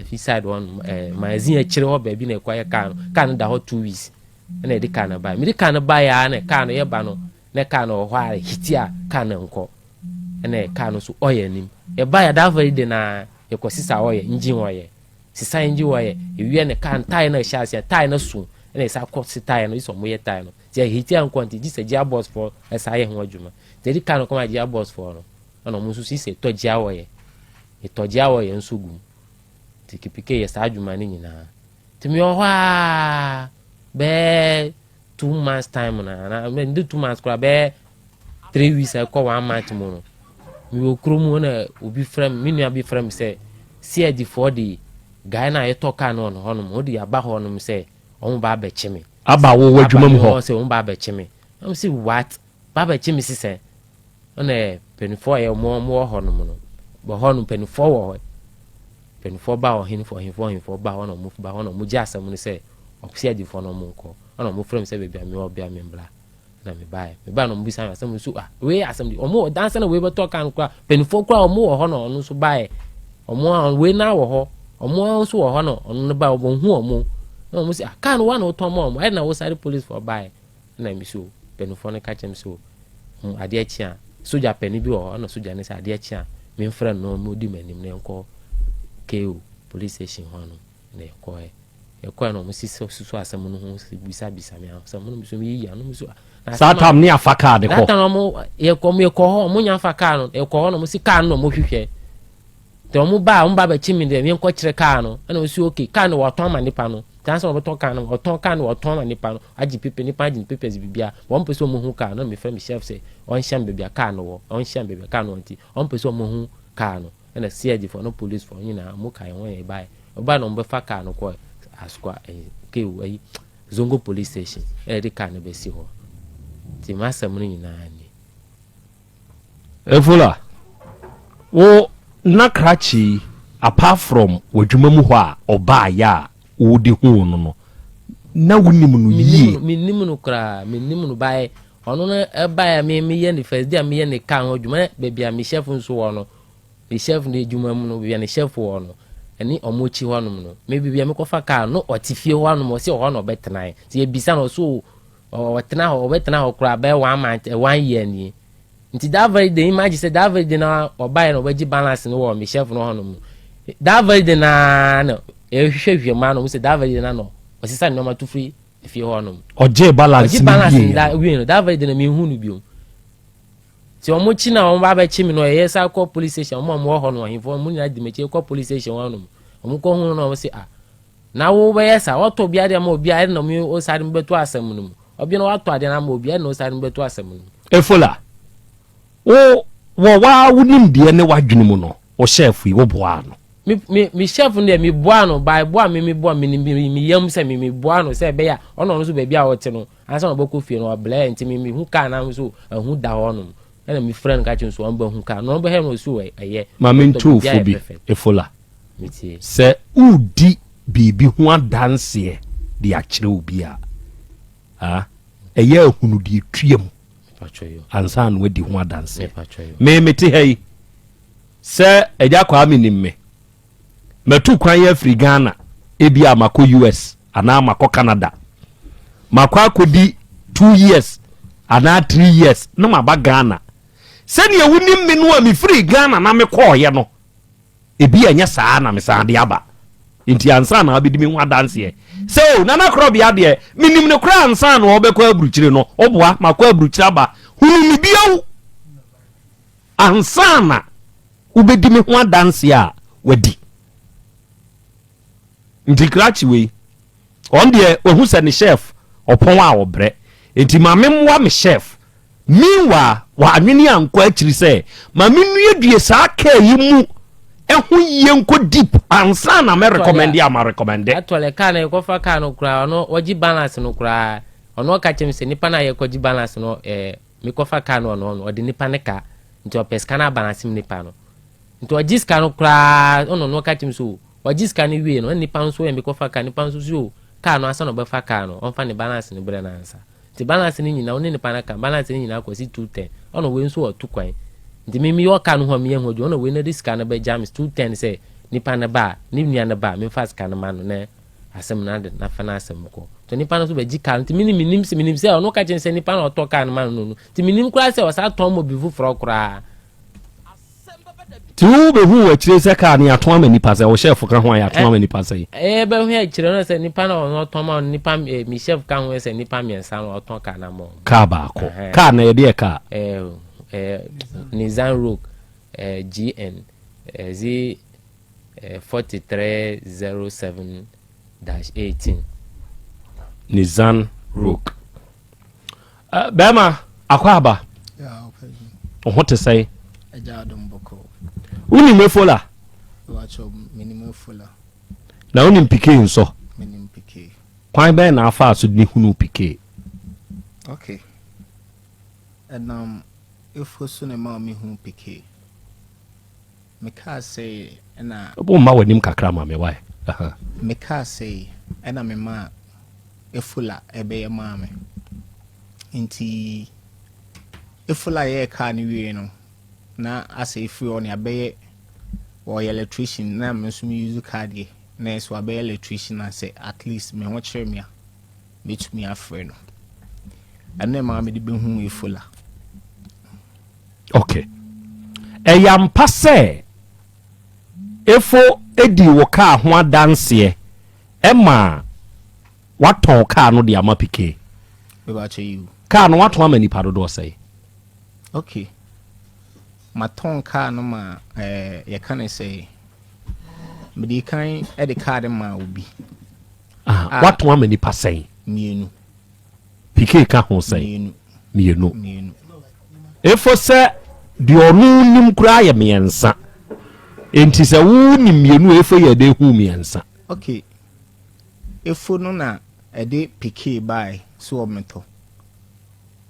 fi side hɔ nom magazine akyire hɔ baabi na ɛkɔ yɛ kaa no. Kaa no da hɔ 2 weeks, ɛna yɛde kaa no baeɛ. Mede kaa no baeɛ a, na kaa no yɛba no, na kaa no wɔ hɔ a hiti a kaa no nkɔ, ɛna kaa no nso ɔyɛ anim. Yɛbaeɛ that very day na yɛkɔ sisa ɔyɛ engine, ɔyɛ sisa engine, ɔyɛ ewie ne kaa no tyre no ɛhyɛ aseɛ, tyre no so, ɛna yɛsa kɔ si tyre no yi sɛ ɔmo yɛ tyre no, nti ɛhiti a nkɔ, nti gye sɛ gearbox foɔ ɛsa yɛ ho adwuma. Nti yɛde kaa no kɔma gearbox foɔ no, ɛna ɔmo nso si sɛ ɛtɔ gear wɔyɛ, ɛtɔ gear wɔyɛ nso gu mu. Nti kipike yɛ saa adwuma no nyinaa. Nti meyɛ hɔ a bɛɛ 2 months time na na mɛ 2 months koraa, bɛɛ 3 weeks a ɛkɔ one month mu no, mewɔ kurom na obi frɛ me, me nua bi frɛ me sɛ CID foɔ de guy no a yɛtɔ kaa no wɔ no hɔnom, ɔde aba hɔnom sɛ ɔmo ba abɛkye me. Aba wo wɔ adwuma mu hɔ? Sɛ ɔmo ba abɛkye me. Ɔmo sɛ what, ba abɛkye me sisɛn? Ɔna mpanimfoɔ a yɛ ɔmo wɔ hɔnom no bɔ hɔnom, mpanimfoɔ wɔ hɔ, mpanimfoɔ ba, ɔhenfo ɔhenfo ɔhenfoɔ ba hɔ na ɔmo ba hɔ na ɔmo gye asɛm no sɛ ɔsi adifoɔ na ɔmo nkɔ, ɔna ɔmo frɛ me sɛ baabi a mewɔ bia me mbra, na me baeɛ. Me baeɛ na ɔmo bisa me asɛm nso, ah, wei asɛm de ɔmo wɔ dansa na wei bɛtɔ kan koraa, mpanimfoɔ koraa ɔmo wɔ hɔ na ɔno nso baeɛ, ɔmo a wei na wɔ hɔ, ɔmo nso wɔ hɔ na ɔno no ba, ɔmo hu ɔmo na ɔmo sɛ, ah, kaa no wa na ɔtɔn ma ɔmo, ɛna wosare police foɔ baeɛ. Ɛna mi so mpanimfoɔ no ka kyerɛ mi so adeɛ kye a sogya panin bi wɔ hɔ, ɛna sogya no sɛ adeɛ kye a memfrɛ no na ɔmo di m'anim na yɛnkɔ ko police station hɔ no. Na yɛkɔɛ na ɔmo si susu asɛm no ho bisabisa me asɛm no so yiyi ano so. Saa tam ne afa kaa de kɔ? That time ɔmo yɛkɔ hɔ, ɔmo nya fa kaa no, yɛkɔ hɔ na ɔmo si kaa no na ɔmo hwehwɛ, nti ɔmo ba, ɔmo ba bɛkyi mi dɛ yɛnkɔ kyerɛ kaa no, ɛna ɔmo si okay, kaa no wɔtɔn ma nipa no, tan sɛ ɔbɛtɔn kaa no, ɔtɔn kaa no, wɔtɔn ma nipa no, agye pepe nipa agye papers bibia, wɔn pɛ sɛ ɔmo hu kaa no. Na mefrɛ mi chef sɛ ɔnhyɛ mi baabi a kaa no wɔ, ɔnhyɛ mi baabi a kaa no wɔ, nti ɔmo pɛ sɛ ɔmo hu kaa no. Ɛna CID foɔ no, police foɔ nyinaa ɔmo kaa ɛho yɛ baeɛ, ɔbaa na ɔmo bɛfa kaa no kɔ Asokwa ɛyi kewu ɛyi Zongo police station, ɛna yɛde kaa no bɛsi hɔ. Nti mo asɛm no nyinaa ni. Efula wo na krakye, apart from w'adwuma mu hɔ a ɔbaayɛ a wode huu no, na wonim no yie? Menim no koraa, menim no baeɛ. Ɔno no ɛbaeɛ a me meyɛ ne first day a meyɛ ne kaa ho adwuma, baabi a me chef nso wɔ no, me chef no adwuma mu no, baabi a ne chef wɔ no ɛne ɔmo akyi hɔnom no, me baabi a mekɔfa kaa no, ɔte fie hɔnom, ɔsi ɔhɔ na ɔbɛtena. Nti yɛbisa no, ɔso ɔtena hɔ, ɔbɛtena hɔ koraa bɛyɛ one month, one year nie. Nti that very day, imagine sɛ that very day na ɔbaeɛ na ɔbɛgye balance no wɔ me chef no hɔnom no, that very day na na ɛhwehwɛ hwɛ mu ano sɛ that very day na no ɔsesa nneɛma to firi fie hɔnom. Ɔgye balance? Ɔgye balance no da wie no, that very day na mehu no biom. Nti ɔmo kyi na ɔmo ba bɛkyi mi no, ɛyɛ sa kɔ police station. Ɔmo a ɔmo wɔ hɔ no, ɔhemfo ɔmo nyinaa di m'akyi kɔ police station hɔnom. Ɔmo kɔ hu no na ɔmo sɛ, ah, na wo bɛyɛ sa wɔtɔ obi adeɛ ma obi a, ɛna ɔmo osare mo bɛto asɛm no mu, ɔbi na watɔ adeɛ no ama obi, ɛna osare mo bɛto asɛm no mu. Efola, wo wɔ waa wo nimdeɛ ne w'adwene mu no, wo chef yi, woboaa no? Me me me chef no deɛ meboaa no, by boa me meboa me me me yam sɛ me meboa no sɛ ɛbɛyɛ a ɔno ɔno nso baabi a ɔte no ansa na ɔbɛkɔ fie no ɔblɛ nti me mehu kaa na nso ahu da hɔ nom ɛna mefrɛ no ka kyerɛ no so ɔmbɛhu kaa no ɔbɛhɛ no ɔsi ɛyɛ Ma mentu wo fo bi, Efola. Sɛ woredi biribi ho adanseɛ de akyerɛ obi a, ah, ɛyɛ ahunu deɛ tua mu ansa na wadi ho adanseɛ. Me mete ha yi, sɛ Agya Kwame nim me, matu kwan afiri Ghana, ebi a makɔ US anaa makɔ Canada, makɔ akɔdi 2 years anaa 3 years na maba Ghana. Sɛdeɛ wonim me no a mefiri Ghana na mekɔɔyɛ no, ebi ɛnyɛ saa na mesan de aba. Nti ansa na abɛdi me ho adanseɛ sɛ o Nana Korɔbea deɛ menim no koraa ansa na ɔbɛkɔ aburukyire no, ɔboa makɔ aburukyire aba, hunu me bio ansa na wobɛdi me ho adanseɛ a wadi. Nti krakye wei ɔn deɛ wahu sɛ ne chef ɔpɔn a ɔbrɛ, nti ma memmoa me chef. Meanwhile w'anwene ankɔ akyiri sɛ ma mennuadue saa car yi mu ɛho yie nkɔ deep ansa na mɛ recommend a ma recommend. Actually car no yɛkɔfa car no koraa ɔno ɔgye balance no koraa, ɔno ɔka kyerɛ me sɛ nipa no a yɛkɔgye balance no ɛɛ mekɔfa car no, ɔno ɔde nipa no ka nti ɔpɛ sika no abalance mu nipa no, nti ɔgye sika no koraa ɔno ɔno ɔka kyerɛ me sɛ o ɔgye sika no wie no, ɛna nipa nso yɛ mekɔfa car, nipa nso so o car no ansa na ɔbɛfa car no ɔmfa ne balance no brɛ no ansa. Nti balance no nyinaa ɔne nipa no ka balance no nyinaa kɔsi 210. Ɔna wei nso ɔtu kwan nti me meyɛ ɔka no ho a meyɛ ho adwuma, ɔna wei no de sika no bɛgya me 210 sɛ nipa no ba a, ne nua no ba a, memfa sika no ma no na asɛm no ade na fa no asɛm kɔ. Nti nipa no nso bɛgye kaa no, nti mene menim sɛ menim sɛ ɔno ka kyerɛ sɛ nipa no ɔtɔ kaa no ma no no, nti menim koraa sɛ ɔsa tɔn ma obi foforɔ koraa. Nti wo bɛhu wɔ akyire sɛ kaa no yɛatɔn ama nipa sɛ, wo chef ka ho a yɛatɔn ama nipa sɛn? Ɛɛ bɛhu akyire no sɛ nipa no ɔno ɔtɔn ma nipa mi chef ka ho sɛ nipa mmiɛnsa no ɔtɔn kaa no ama wɔn. Kaa baako. Kaa no yɛde yɛ kaa? Ɛɛ ɛɛ Nissan Rogue ɛɛ GN ɛɛ Z ɛɛ 4307-18. Nissan Rogue. Uh, bɛrima akɔ aba. Wo ho te sɛn? Wonim Efola? Na wonim Pike nsɔ? Kwan bɛn na afaa so de hunu Pike? Okay. Ɛnam efo so na ɛma mehu Pike. Mekaa sei ɛna. Womma w'anim kakra ma me wae. Mekaa sei ɛna memaa Efula ɛbɛyɛ maa me. Nti Efula yɛɛ kaa no wie no, na asɛ efiri hɔ no yɛabɛyɛ, ɔyɛ electrician na me nso me use car deɛ, na ɛsɛ wabɛyɛ electrician a sɛ at least me ho kyerɛ me a mɛtumi afrɛ no. Ɛno na ɛmaa mede bɛhuu Efula. Ok. Ɛyɛ ampa sɛ Efo dii wo kaa ho adanseɛ ɛma watɔn kaa no de ama Piquet? Mebakyɛ yi o. Kaa no watɔn ama nipa dodoɔ sɛn? Ok. Matɔn kaa no ma ɛɛ yɛka ne sɛ mede kan de kaa no maa obi. Ah, watɔn ama nipa sɛn? Mmienu. Piquet ka ho sɛn? Mmienu. Efo sɛ deɛ ɔno nim koraa yɛ mmiɛnsa. Enti sɛ wo nim mmienu a, efo yɛ dɛ hu mmiɛnsa. Ok. Efo no na ɛde Piquet bae so ɔmɛtɔ.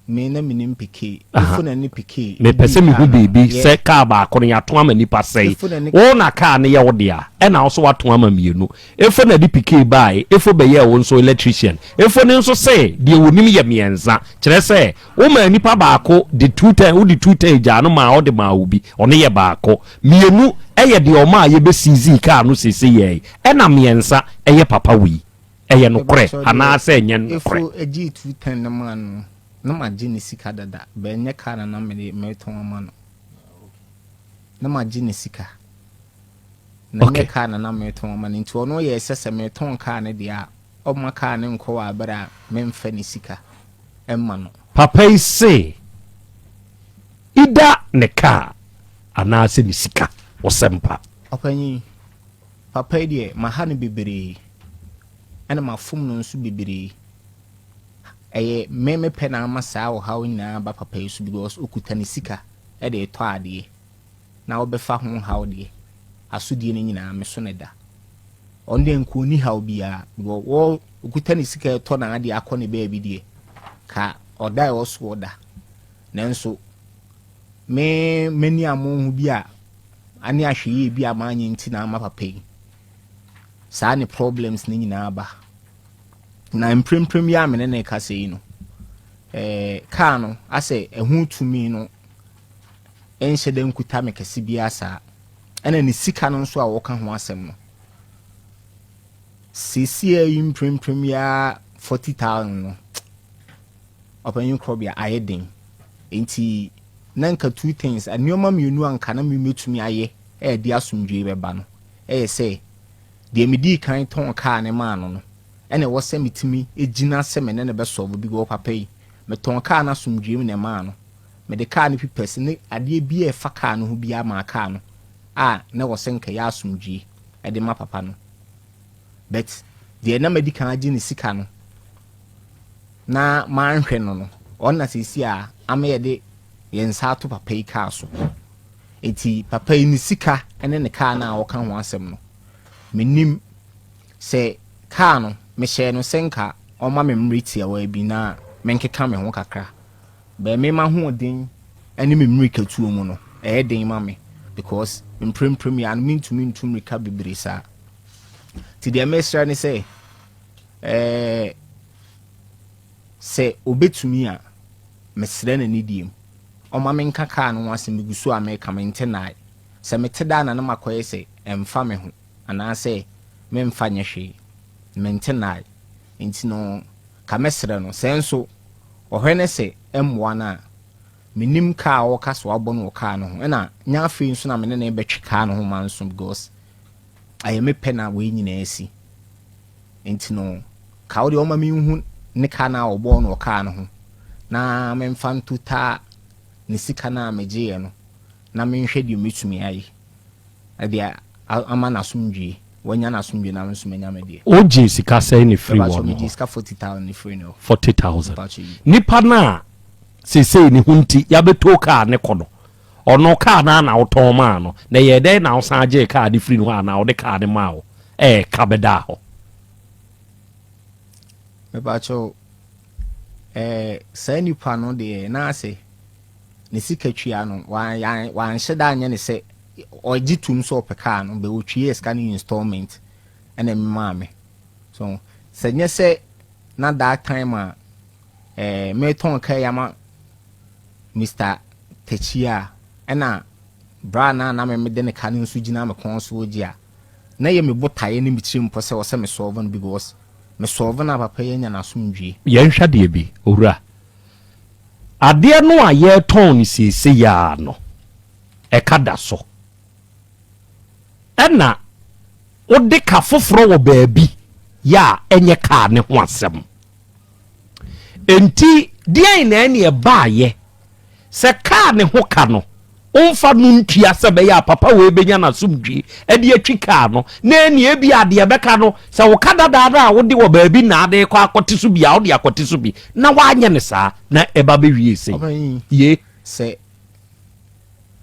Me na menim Piquet. Efo na ne Piquet. Mepɛ sɛ mehu biribi sɛ kaa baako no yɛato ama nipa sɛn. Wo na kaa no yɛ wo dea, ɛna wo so woato ama mmienu. Efo na de Piquet bae, Efo bɛyɛɛ wo nso electrician. Efo no nso se deɛ wɔnim yɛ mmiɛnsa. Kyerɛ sɛ, womaa nipa baako de 210, wode 210 gyaa no maa ɔde maa obi, ɔno yɛ baako. Mmienu yɛ deɛ ɔmaa yɛbɛ seizee kaa no seesei yɛi, ɛna mmiɛnsa yɛ papa wei. Ɛyɛ nokorɛ anaa sɛ ɛnyɛ nokorɛ? Efo gyee 210 no maa no no, na magye ne sika dada, but ɛnyɛ kaa na na mede meretɔn ama no. Na magye ne sika. Na nyɛ kaa na na meretɔn ama no, nti ɔno yɛɛ sɛ sɛ meretɔn kaa no deɛ a, ɔmma kaa no nkɔ wɔ aberɛ a memfa ne sika mma no. Papa yi se either ne kaa anaasɛ ne sika, ɔsɛmpa. Ɔpanyin, papa yi deɛ maha no bebree, ɛna mafom no nso bebree. Ɛyɛ me me pɛ na ama saa ɔhaw nyinaa aba papa yi so because ɔkuta ne sika de retɔ adeɛ na ɔbɛfa ho haw deɛ, asodie no nyinaa me so na ɛda. Ɔno deɛ nka ɔnni haw biara because wɔ ɔkuta ne sika retɔ n'adeɛ akɔ ne baabi deɛ, ka ɔda a ɛwɔ so ɔda. Nanso me m'ani ammɔ ho bi a ane ahwɛyie bi a manyɛ nti na ama papa yi saa ne problems no nyinaa ba. Na mprempren yi a me ne no rekasa yi no, eh, kaa no asɛ ɛho tumi no nhyɛ da nkuta me kɛse biara saa. Ɛna ne sika no nso a wɔka ho asɛm no, seesia yi mprempren yi ara 40,000 no, ɔpanyin korɔbea ayɛ den. Nti na nka two things, nneɛma mmienu a nka na mebɛtumi ayɛ a ɛde asomdwoe bɛba no, ɛyɛ sɛ Deɛ medii kan tɔn kaa no maa no no, ɛna ɛwɔ sɛ metumi gyina sɛ me ne no bɛsɔlve because papa yi, metɔn kaa no asomdwoeɛ mu na ɛmaa no. Mede kaa no pipɛs ne adeɛ biara a ɛfa kaa no ho biara maa kaa no a na ɛwɔ sɛ nka ɛyɛ asomdwoeɛ de ma papa no. But deɛ na madi kan agye ne sika no na manhwɛ no no, ɔno na seesei a ama yɛde yɛn nsa ato papa yi kaa so. Enti papa yi ne sika ne ne kaa no a ɔka ho asɛm no, mennim. Sɛ kaa no, mehyɛɛ no sɛ nka ɔmma me mmerɛ tiawa bi na menkeka me ho kakra. But me m'ahoɔden ne me mmirikatuo mu no, ɛyɛ den ma me because mprempren yi ara no mentumi ntu mmirika bebree saa. Nti deɛ mesrɛ ne sɛ, ɛɛ, sɛ ɔbɛtumi a, mesrɛ no anidie mu. Ɔma menka kaa no ho asɛm, megu so a meka, mente nnae. Sɛ mete daa na na makɔyɛ sɛ ɛmfa me ho anaasɛ memfa nyɛ hwee. Mente nnae. Nti no, ka mɛsrɛ no. Sɛ nso ɔhwɛ no sɛ ɛmmoa no a, mennim kaa a ɔka sɛ wabɔ no wɔ kaa no ho. Ɛna nyɛ afei nso na me ne no rebɛtwe kaa no ho manso because ɛyɛ me pɛ na wei nyinaa asi. Nti no, ka wo deɛ ɔma menhu ne ka no a ɔbɔɔ no wɔ kaa no ho na memfa ntotaa ne sika no a megyeeɛ no na menhwɛ deɛ mɛtumi ayɛ de ama no asomdwie. Wanya n'asomdwie na me nso manya me deɛ. Wogyee sika sɛn na ɛfiri Mepakyɛw, wɔn megyee hɔ? sika 40,000 na ɛfiri ne hɔ. 40,000. Mepakyɛw, yi. Nipa no a seesei ne ho nti yɛabɛtow kaa no kɔ no, ɔno kaa no ara na wotɔn maa no, na ɛyɛɛ dɛn na wosan gyee kaa no firii ne hɔ anaa wode kaa no maa wo ɛɛ ka bɛdaa hɔ? Mepakyɛw, ɛɛ saa nipa no deɛ na asɛ ne sika tua no wanhyɛ da anyɛ ne sɛ ɔgye tum sɛ ɔpɛ kaa no bɛ ɔtwiee sika no installment ɛna ɛmemaa me so sɛ nyɛ sɛ na that time a ɛɛ metɔn kaa yi ama Mister Takyi a ɛna bra na na me mede ne ka no nso gyina me kɔn so gye a na yɛ me botaeɛ ne me tirim pɔ sɛ ɔsɛ me solve no because me solve no a papa yi anya n'asomdwie. Yɛnhwɛ adeɛ bi, Owura. Adeɛ no a yɛretɔn no seesei ara no, ɛka da so. Ɛna wode ka foforɔ wɔ baabi yɛ a ɛnyɛ kaa ne ho asɛm. Enti deɛn na ɛne ɛbaayɛ sɛ kaa ne ho ka no womfa no ntua sɛ ɛbɛyɛ a papa wei bɛnya n'asomdwie de atwi kaa no na ɛne ebi a deɛ ɛbɛka no sɛ wo ka dadaa no a wode wɔ baabi na ade kɔ akɔte so bi a wode akɔte so bi na woanyɛ no saa na ɛba bɛwie sei Ɔpanyin, ye. sɛ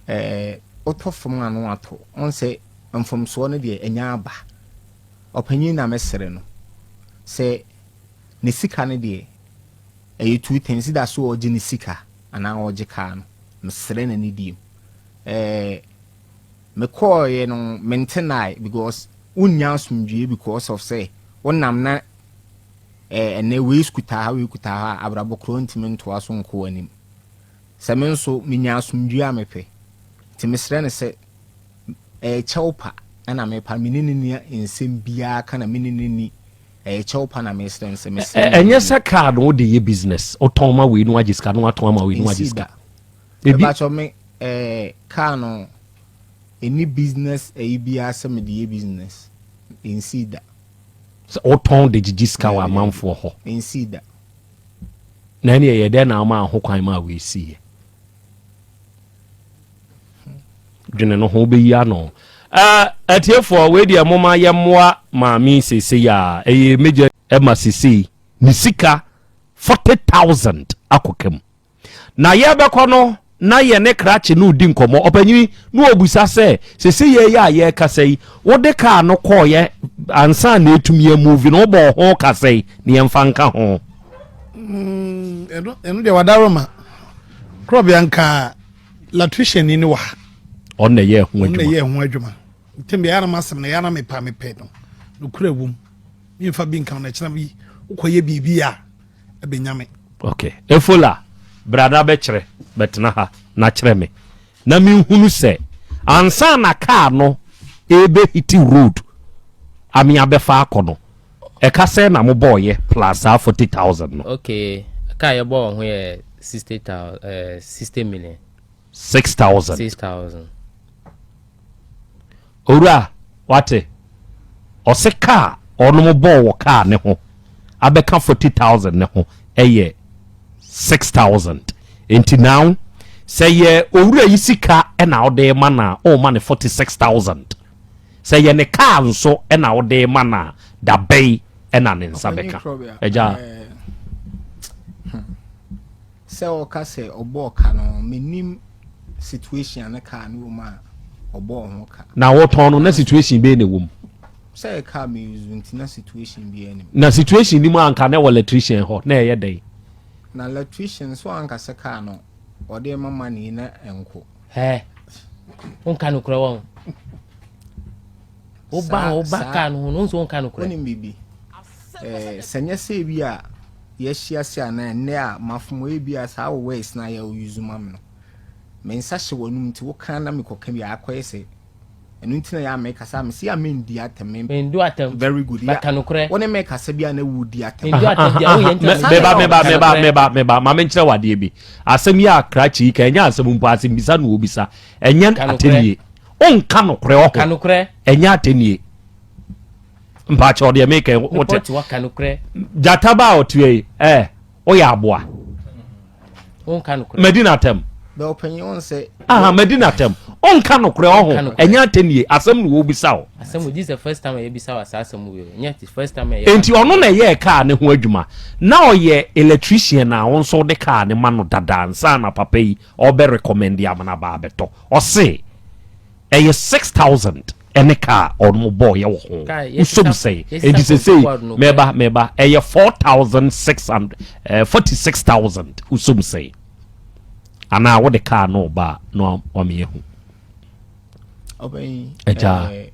ɛɛ wotɔ fam a na watɔ, ɔn sɛ mfomsoɔ no deɛ ɛnya aba. Ɔpanyin na mɛsrɛ no sɛ ne sika no deɛ ɛyɛ two things, either sɛ ɔgye ne sika anaa ɔgye kaa no. Mesrɛ no anidie mu. Ɛɛ mekɔɔeɛ no mentenae because wonnya asomdwie because of sɛ wonam na ɛɛ ɛnɛ wei kuta ha wei kuta ha a abrabɔ korɔ ntumi ntoa so nkɔ w'anim. Sɛ me nso menya asomdwie a mepɛ. Nti mesrɛ no sɛ ɛyɛ kyɛw pa na mepa me ne no nni nsɛm biara ka na me ne no nni ɛyɛ kyɛw pa na mesrɛ no sɛ mesrɛ no Ɛnyɛ sɛ car no wode yɛ business wotɔn ma wei no agye sika na watɔn ama wei no agye Ɛnsii sika. da. Ebi. Mepakyɛw me ɛɛ car no ɛnni business ɛyi biara sɛ mede yɛ business ɛnsii da. Sɛ wotɔn de gyegye sika wɔ Daabi daabi amanfoɔ hɔ. ɛnsii da. Na ɛne ɛyɛ dɛn na womaa ho kwan maa wei siiɛ? Dwene no ho wobɛyi ano. Atiefoɔ wei deɛ moma yɛmmoa maame seesei a ɛyɛ major ɛma seesei ne sika. 40,000 akɔka mu. Na yɛbɛkɔ no na yɛne krakye no redi nkɔmmɔ. Ɔpanyini na ɔbisa sɛ, sese yɛ yi a yɛrekasa yi, wode kaa no kɔɔyɛ ansa na ɛtumi amuvi no, wobɔɔ ho ka sɛn na yɛmfa nka ho? Mm, ɛno ɛno deɛ wadaroma korɔbea nka latrician ni wɔ ha. Ɔno na ɛyɛ ho Ɔno na adwuma. ɛyɛ ho adwuma. Ntɛm deɛ ɛyɛ asɛm na ɛyɛ na mepa mepɛ no nokura wom. Memfa bi nka no ɛkyena bi wokɔyɛ biribi a ɛbɛnya me. Ok, Efola, bra na bɛkyerɛ, bɛtena ha na kyerɛ me na menhunu sɛ ansa na kaa no ɛrebɛhiti road ame abɛfa akɔ no, ɛka sɛn na mobɔɔyɛ plus saa 40,000 no? Ok, kaa yɛbɔɔ ho yɛ 60,000, 60 million. 6,000. 6,000. Owura, wate? Ɔse kaa ɔnom bɔɔ wɔ kaa ne ho abɛka 40,000 ne ho ɛyɛ 6,000. Nti now sɛ yɛ owura yi sika ɛna ɔde ma na ɔma ne 46,000. Sɛ yɛ ne kaa nso ɛna ɔde ma na dabɛyi ɛna ne nsa bɛka. Ɛgya. Sɛ ɔka sɛ ɔbɔɔ ka no, menim situation a ne kaa no wɔ mu a ɔbɔɔ ho ka. Na wɔtɔn no na situation bɛyɛ na ɛwɔ mu? Sɛ kaa me use nti na situation bi anim. Na situation ni mu anka na ɛwɔ electrician hɔ na ɛyɛ dɛn? Na electrician nso anka sɛ kaa no ɔde ma ma ne na ɛnko. Hɛ, wonka nokorɛ wɔn woba woba kaa no ho no nso wonka nokorɛ. Wonim biribi, sɛ nyɛ sɛ bi a yɛahyia se anaa nnɛ a mafom ebi a saa wo words na yɛ use ma me no, me nsa hyɛ w'anum nti woka na mekɔka bi a akɔyɛ sɛ ɛno nti na yɛ a mekasa me se a mendi atɛm me Mendu atɛm. Very good. Baka nokorɛ. Wo ne mekasa bi a na wodi atɛm. Mendu atɛm deɛ woyɛ nti na Meba, meba, meba, nokorɛ. Meba, meba, ma menkyerɛ wo adeɛ bi. Asɛm yi a krakye yi ka, ɛnyɛ asɛm mpo, asɛm bisa na wɔbisa, ɛnyɛ Ka nokorɛ. atɛnie. Wonka nokorɛ Ka ɔho nokorɛ. Ɛnyɛ atɛnie, mpakyɛ ɔdeɛ meka wote. Nipa te waka nokorɛ. Gyata ba a ɔteɛ yi ɛ woyɛ aboa. Wonka nokorɛ. Madi n'atɛm. Bɛ ɔpanyin wɔn sɛ Aha, madi n'atɛm. Wonka nokorɛ Wonka ɔho nokorɛ. Ɛnyɛ atɛnie, asɛm na wɔbisa wo. Asɛm wo, this is the first time a yɛbisa wa saa asɛm wei o, nyɛ the first time a yɛ. Enti ɔno na ɛyɛɛ kaa ne ho adwuma na ɔyɛ electrician a wo nso wode kaa ne ma no dada ansa na papa yi ɔbɛ recommend ama no aba abɛtɔ. Ɔse ɛyɛ 6,000 ɛne kaa ɔno bɔɔyɛ wɔ ho. Kaa Wosom sɛn? yɛsesa Enti sesei squad no. Mɛba, mɛba, ɛyɛ 4,600, 46,000. Wosom sɛn? Anaa wode kaa no ba a na wameyɛ hu? Ɔpanyin. Agya.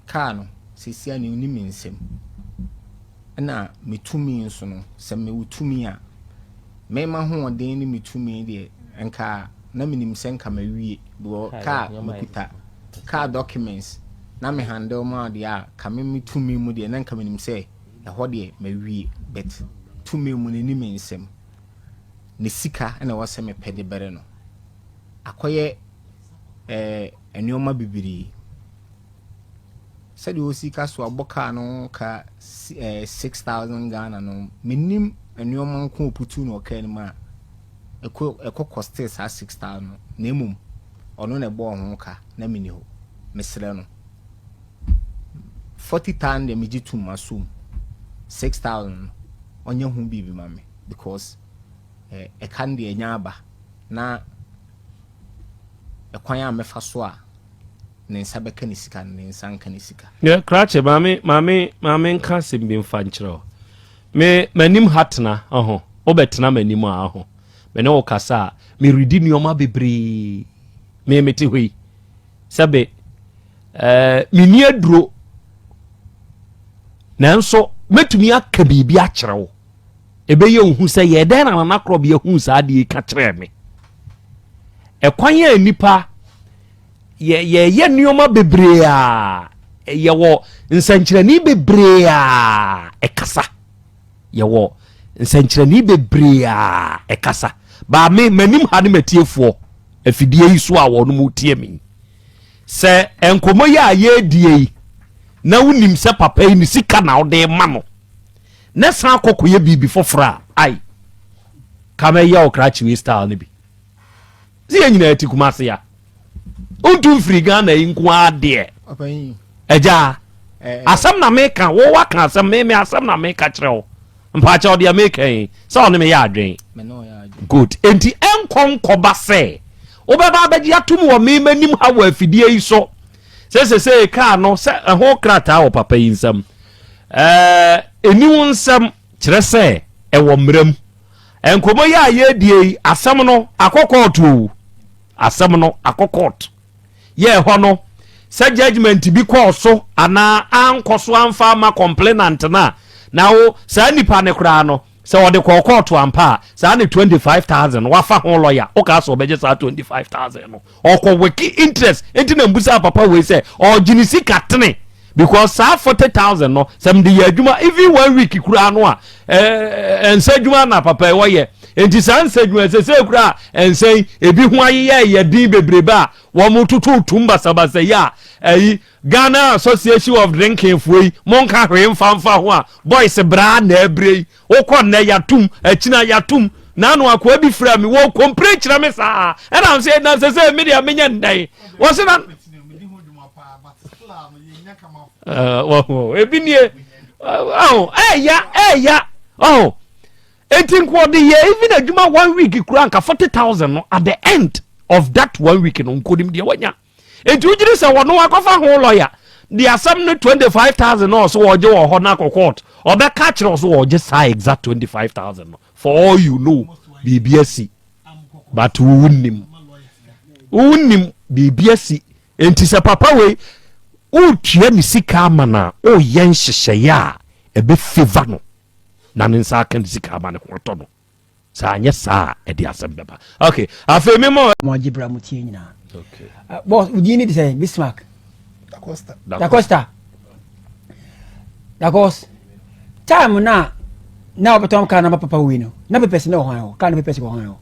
Kaa no sesia ne onim me nsam ɛna me tumi nso no, sɛ mewɔ tumi a mɛma hoɔden ne me tumi deɛ, nka na menim sɛ nka mawie because Kaa kaa nneɛma yɛ mekuta car documents na me handle ma deɛ a ka me me tumi mu deɛ na nka menim sɛ ɛhɔ deɛ mawie, but tumi mu no ni me nsam ne sika ɛna ɛwɔ sɛ mepɛ de bɛrɛ no akɔyɛ nneɛma bebree sɛdeɛ osi ka so abɔ kaa no ka 6,000 Ghana no, menim nneɛma nko oputu na ɔkaa no mu a ɛkɔ cost saa 6,000 no, na emom ɔno na ɛbɔɔ ho ka na meni hɔ. Mesrɛ no, 40,000 deɛ megye tum asom, 6,000 no ɔnyɛ ho biribi ma me because ɛka no deɛ ɛnya aba na ɛkwan a mɛfa so a ne nsa bɛka ne sika no, ne nsa nka ne sika. Yɛ krakye, maame, maame, maame, nka asɛm bi mfa nkyerɛ wo. Me m'anim ha tena ɔho, wobɛtena m'anim a ɔho me ne wo kasa a meredi nneɔma bebree. Me mete hɔ yi sɛbe menni aduro, nanso mɛtumi aka biribi akyerɛ wo, ɛbɛyɛ ohu sɛ yɛ dɛn na Nana Korɔbea hu saa adeɛ yi ka kyerɛɛ me. Ɛkwan a nipa yɛyɛ nneɛma bebree a yɛwɔ nsɛnkyerɛnne bebree a ɛkasa, yɛwɔ nsɛnkyerɛnne bebree a ɛkasa baa me m'anim ha ne matiefoɔ afidie yi so a wɔn mu tie me sɛ nkɔmɔ yi a yɛredie yi na wonim sɛ papa yi ne sika na wode ma no ne san akɔkɔyɛ biribi foforɔ a ai kama yɛ wo krakye wei style no bi sɛ yɛn nyinaa ti Kumase a wontu mfiri Ghana yi nko ara deɛ. Ɔpanyin. Agya, asɛm na meka, wo waka asɛm, me asɛm na meka kyerɛ wo. Mpaakyɛw deɛ meka yi sɛ ɔne me yɛ adwen? Good. Enti ɛnkɔ nkɔba sɛ wobɛba abɛgye atom wɔ me m'anim ha wɔ afidie yi so sɛ sesei kaa no sɛ ɛho krataa wɔ papa yi nsam. Ɛɛ ɛni wo nsam kyerɛ sɛ ɛwɔ mmara mu. Nkɔmmɔ yi a yɛredie yi asɛm no akɔ kɔɔto o. Asɛm no akɔ kɔɔto. Yɛ ɛhɔ no, sɛ judgement bi kɔɔ so anaa ankɔ so amfa amma complainant no a, na wo, saa nipa no koraa no, sɛ ɔde kɔɔ kɔɔto ampa a, saa ne 25,000 no, wafa ho lawyer, wokaa sɛ ɔbɛgye saa 25,000 no, ɔkɔ weki interest, nti na mbusaa papa wei sɛ, ɔgye ne sika tene, because saa 40,000 no, sɛ mede yɛ adwuma even one week koraa no a, ɛnsa adwuma na papa yi wɔyɛ, nti saa nsa adwuma, sɛsɛ koraa nsa yi, ebi ho ayeyɛ yɛ den bebrebe a, wɔn toto tum basabasa yi a, ɛyi Ghana Association of Drinking foɔ yi, monka hwee mfa mfa ho a, boys braa na ɛbrɛ yi, wokɔ nnɛ yatum, akyina yatum, naano akoa bi frɛ me, wɔ kompire kyerɛ me saa, ɛna sɛ na sɛ sɛ me deɛ menyɛ ndɛn, wɔse na wɔho ebi nie, ɔho ɛya ɛya ɔho eti nko ɔde yɛ even adwuma one week kura nka 40,000 no at the end of that one week no nkonim deɛ wanya. Enti wogyedi sɛ wɔno akɔfa ho lɔya de asɛm no 25,000 na ɔso wɔgye wɔ hɔ no akɔ court, ɔbɛka akyerɛ ɔso wɔgye saa exact 25,000 no. For all you know, biribi asi, but wo nnim, wo nnim biribi asi. Enti sɛ papa wei wotua ne sika ama no a, woyɛ nhyehyɛeɛ a ɛbɛ favor no na ne nsa aka ne sika ama ne ho atɔ no. Sɛ anyɛ saa a, ɛde asɛm bɛba. Ok, afei me ma. Mo agye bra mo tie nyinaa. Okay. Uh, boss, wo din ni de sɛ Bismarck. Da Costa. Da Costa. Da Costa. Time na na wɔbɛtɔn kaa na ma papa wei no na papers na wɔ hwan hɔ kaa na papers wɔ hwan hɔ.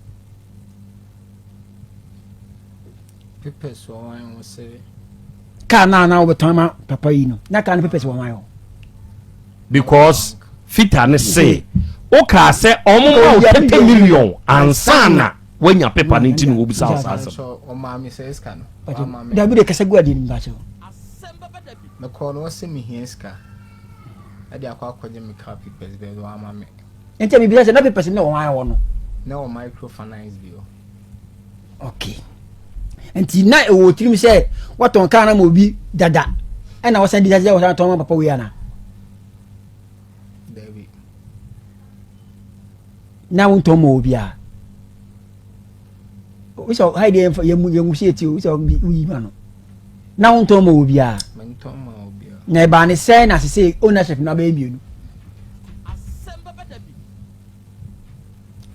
Papers wɔ hwan hɔ sɛ. Kaa na na wɔbɛtɔn ma papa yi no na kaa na papers wɔ hwan hɔ. Because fita ne se wokaa sɛ ɔmo ma wo 30 million ansa na woanya paper no nti na wɔbisa wo saa asɛm. Ɔmaa me sɛ sika no. Wama me. Dabi de kasa gu adi no mpakyɛw. Mekɔɔ no ɔsɛ mehia sika ɛde akɔ akɔgye me car papers bɛɛ wama me. Nti mebisa sɛ na papers no wɔ hwan hɔ no? Na wɔ microfinance bi hɔ. Okay. Nti na ɛwɔ tirim sɛ wɔtɔn kaa no ma obi dada ɛna wɔsan di sɛ wɔsan tɔn ma papa wei ana? Dabi. Na wontɔn ma obi a. Wosɛ ha deɛ yɛmu yɛmu si eti o wosɛ woyi ma no. Na wontɔn ma obi a. Mentɔn ma obi a. Na ɛbaa ne sɛ na sese ownership no abɛyɛ mmienu.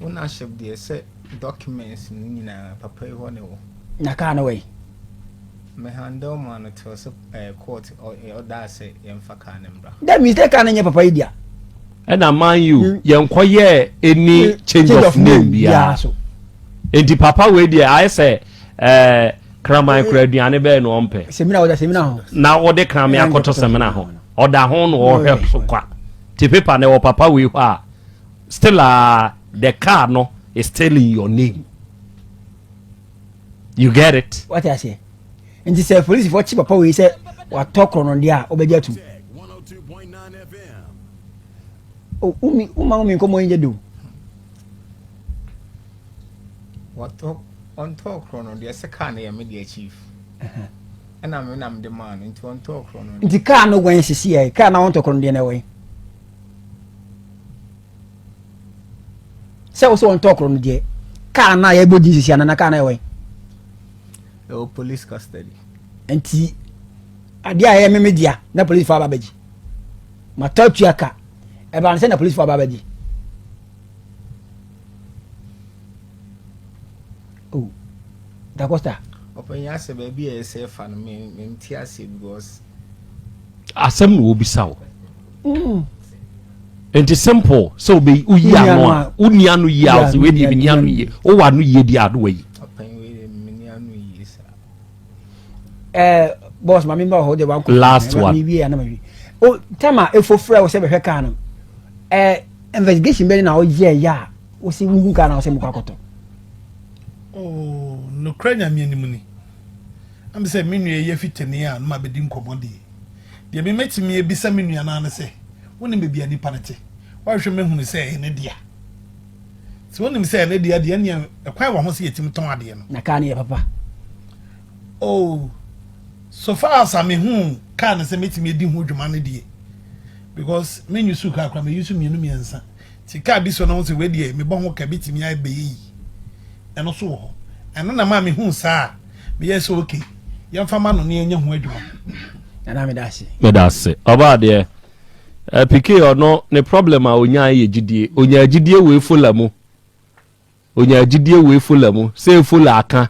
Ownership deɛ sɛ documents no nyinaa papa yi hɔ na ɛwɔ. Na kaa no wɔ yi. Me handle ma no till sɛ eh, court ɔdaa sɛ yɛmfa kaa no mbra. That means sɛ kaa no nyɛ papa yi dea. Ɛna man you mm. yɛnkɔ yɛ any mm. change of name biara so. Nti papa wei deɛ ayɛ sɛ ɛɛ eh, kraman kura aduane bɛyɛ na ɔmpɛ. Semina ɔda semina ho. Na wɔde kraman akɔtɔ semina ho. Ɔda ho na ɔhwɛ so kwa. Ti paper na ɛwɔ papa wei hɔ a still a the car no is still in your name. You get it? Wate aseɛ. Nti sɛ polisifoɔ kye papa wei sɛ watɔ korɔ no deɛ a wobɛgye atum. Woma woma nkɔmmɔ yi nyɛ de o. Watɔ ɔntɔɔ korɔ no deɛ sɛ kaa no yɛ me deɛ chief. Ɛna me na mede maa no nti ɔntɔɔ korɔ no. Nti kaa no wɛn sisi yɛ kaa na ɔntɔ korɔ no deɛ na ɛwɛn. Sɛ wosɛ ɔntɔɔ korɔ no deɛ kaa no a yɛbɔ din sisi anana kaa no ɛwɛn. Ɛwɔ police custody. Nti adeɛ a ɛyɛ meme dea na police fo aba abɛgye. Matɔ atua ka ɛbaa no sɛ na police fo aba abɛgye. Oh, Da Costa. Ɔpanyin asɛ baabi a ɛsɛ fa no me mente aseɛ because. Asɛm na wɔbisa wo. Mm. Nti simple sɛ wobɛyi woyi ano a wonni ano yie a ɔsɛ wei deɛ menni ano yie wowɔ ano yie deɛ ado wayi. Ɔpanyin wei deɛ menni ano yie saa. Eh, boss maame mba hɔ de wa nkɔ. Last one. Mi wie anam wie. O tama efo frɛ wo sɛ bɛhwɛ kaa no. Eh, investigation bɛn na ɔyɛ yɛ a wosi wuhu kaa na ɔsɛ mokɔ akɔtɔ. Oh, nokorɛ Nyame anim ni, na me sɛ me nua yi afi tani a na mabɛdi nkɔmmɔ deɛ, deɛ me mɛtumi abisa me nua no ara ne sɛ, wonim baabi a nipa no te? Woahwɛ mu ahunu sɛ ɛyɛ ne dea. Sɛ wonim sɛ ɛyɛ ne dea deɛ, ɛnneɛ ɛkwan wɔ ho sɛ yɛtumi tɔn adeɛ no. Na kaa no yɛ papa. Oh, so far as a mehu kaa no sɛ mɛtumi adi ho dwuma no deɛ, because menyi su kaa koraa, meyi su mmienu mmiɛnsa. Nti kaa bi so no ho sɛ wei deɛ mebɔ ho ka bɛtumi abɛyɛ yi. Ɛno so wɔ hɔ. Ɛno na maa mehu saa a, meyɛ sɛ okay, yɛmfa ma no na yɛnyɛ ho adwuma. Nana meda ase. Meda ase. Ɔbaa deɛ eh, PK ɔno ne problem a onyaa yɛ gyidie. Onyaa gyidie wɔ Efola mu. Onyaa gyidie wɔ Efola mu. Sɛ Efola aka.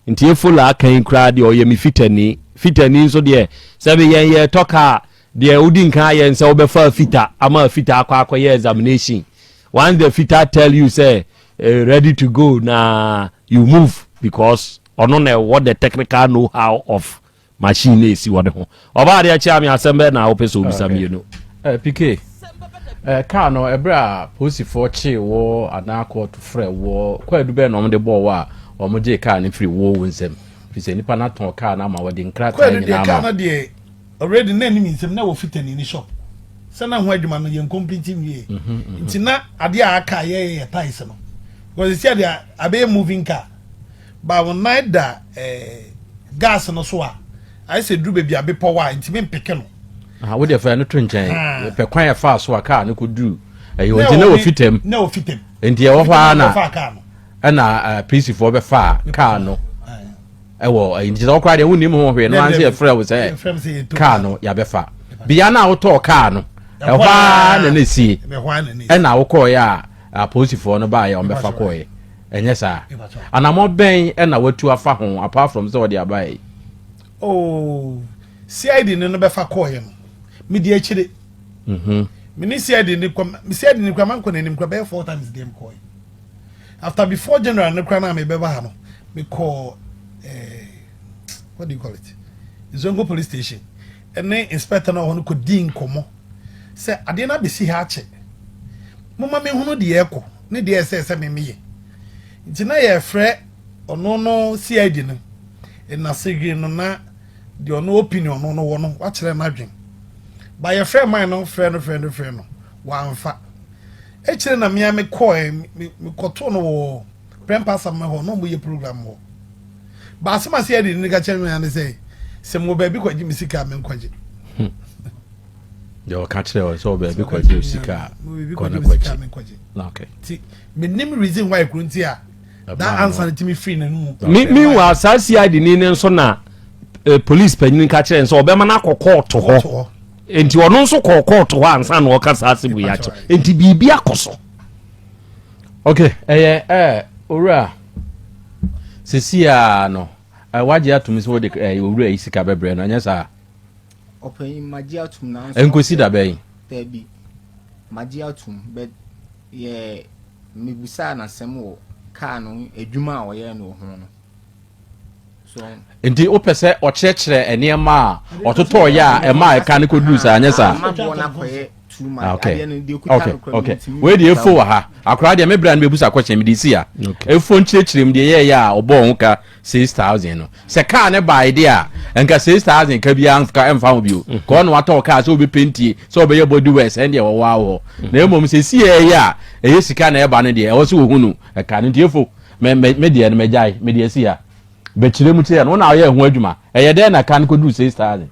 Nti Efola aka yi koraa deɛ ɔyɛ me fitani. Fitani nso deɛ sɛbe yɛn yɛtɔ kaa deɛ wodi nkan ayɛ nsɛ wobɛfa fita ama fita akɔ akɔyɛ examination. Once the fita tell you sɛ ready to go na you move because ɔno na ɛwɔ the technical know how of machine na esi wɔ ne ho. Ɔbaa adeɛ kyea me asɛm bɛɛ na wopɛ sɛ obisa mmienu. PK, kaa no ɛberɛ a polisifoɔ kyee wɔ anaa kɔɔto frɛ wɔ kwaadu bɛɛ na wɔde bɔɔ wɔ a wɔn gyee kaa no firi wo wo nsam firi sɛ nipa no atɔn kaa no ama wɔde nkrataa Kwaadu deɛ nyinaa kaa ama no deɛ already na anim nsɛm na wɔ fitani ne shop sɛ na ho adwuma no yɛn complete nwie, nti na adeɛ a aka yɛyɛ yɛ tyres no because esi adeɛ abɛyɛ moving car ba wɔn nan da gas no so a ayɛ sɛ duru baabi a bepɔ wa ntumi mpeke no. Ah, wo deɛ fɛ no to nkyɛn. Ah. Pɛ kwan yɛfaa so a kaa no kɔduru ɛyɛ nti na wɔ fitam. Na wɔ fitam. Nti ɛwɔ hɔ ara na Wɔfa kaa no. ɛna polisifoɔ bɛfaa kaa no ɛwɔ ɛyi nti sɛ wɔkora deɛ wonnim ho hwee no anse yɛfrɛ wo sɛ Yɛfrɛ me sɛ yɛtɔ kaa no yɛabɛfa bea no a wotɔɔ kaa no ɛhɔ ara na na ɛsie. Ɛhɔ ara na na esie. Ɛna wokɔɔeɛ a apolisifoɔ no baeɛ a wɔbɛfa kɔɔeɛ ɛnyɛ saa anammɔ bɛn ɛna watu afa ho apart from sɛ wɔde abaeɛ? Oh, CID ne no bɛfa kɔɔyɛ no, medi akyire. Me ne CID ne kɔ, CID ne kura mankɔ n'anim kura bɛyɛ four times deɛ mekɔɔyɛ after before general ne kura na mebɛba ha no, mekɔɔ what do you call it, Zongo police station ɛne inspector na ɔhɔ no kɔ di nkɔmɔ sɛ adeɛ no abɛsi ha akyɛ, moma mehunu deɛ ɛkɔ ne deɛ ɛsɛ sɛ memeyɛ. Nti na yɛfrɛ ɔno no CID no ɛnasegye no na deɛ ɔno opinion no no wɔ no wakyerɛ n'adwen ba yɛfrɛ man no frɛ no frɛ no frɛ no wamfa. Ekyire na mmea mekɔɛ mekɔtoo no wɔ Prɛmpa Asam hɔ na ɔmo yɛ program hɔ baasɛm ase yɛ de ne ka kyerɛ me ne sɛ mo baabi kɔgye me sika a menkɔgye. Deɛ ɔka kyerɛ wɔ sɛ wɔ baabi kɔgye wo sika a mo baabi kɔ na kɔgye me sika a kɔgye menkɔgye. Okay. Nti menim reason why kuro nti a that answer no timi firi n'anum. Meanwhile saa CID ni ne nso na police panyin ka kyerɛ nso ɔbɛma no akɔ kɔɔto hɔ, nti ɔno nso kɔɔ kɔɔto hɔ ansa na ɔka saa asɛm yi akyerɛ, nti biribi akɔ so. Okay, ɛyɛ owura sisi a no wagye atom sɛ wode owura yi sika bɛbrɛ no, ɛnyɛ saa? Ɔpanyin, magye atum nanso. Nkosi da bɛn? Dabi, magye atum, but yɛ mebusaa n'asɛm wɔ kaa no adwuma a ɔyɛɛ no wɔ ho no so. Nti wopɛ sɛ ɔkyerɛkyerɛ nneɛma a ɔtotɔɔyɛ a ɛma a ɛka no kɔduru saa, ɛnyɛ saa? Ama boɔ no akɔyɛ too much. Ah, okay. Adeɛ no deɛ okuta no kora mentumi Wei deɛ mbusa efo wo. wɔ ha akora deɛ mebra no bɛbusa question mede si a efo nkyerɛkyerɛ mu deɛ yɛyɛ a ɔbɔɔ ho ka 6,000 no sɛ kaa ne bae deɛ a nka 6,000 ka biara mfa ɛmfa ho bio ka ɔno watɔ kaa sɛ wobɛpentie sɛ wobɛyɛ body works, ɛn deɛ wɔwɔ awɔ na mmom sɛ si yɛyɛ a ɛyɛ sika na ɛba no deɛ ɛwɔ sɛ wɔhu no ɛka no. Nti efo me me me deɛ no mɛgyae mede asi ha bɛkyerɛ mu kyerɛ no wo na ɔyɛ ho adwuma ɛyɛ dɛn na ka no kɔduru 6,000?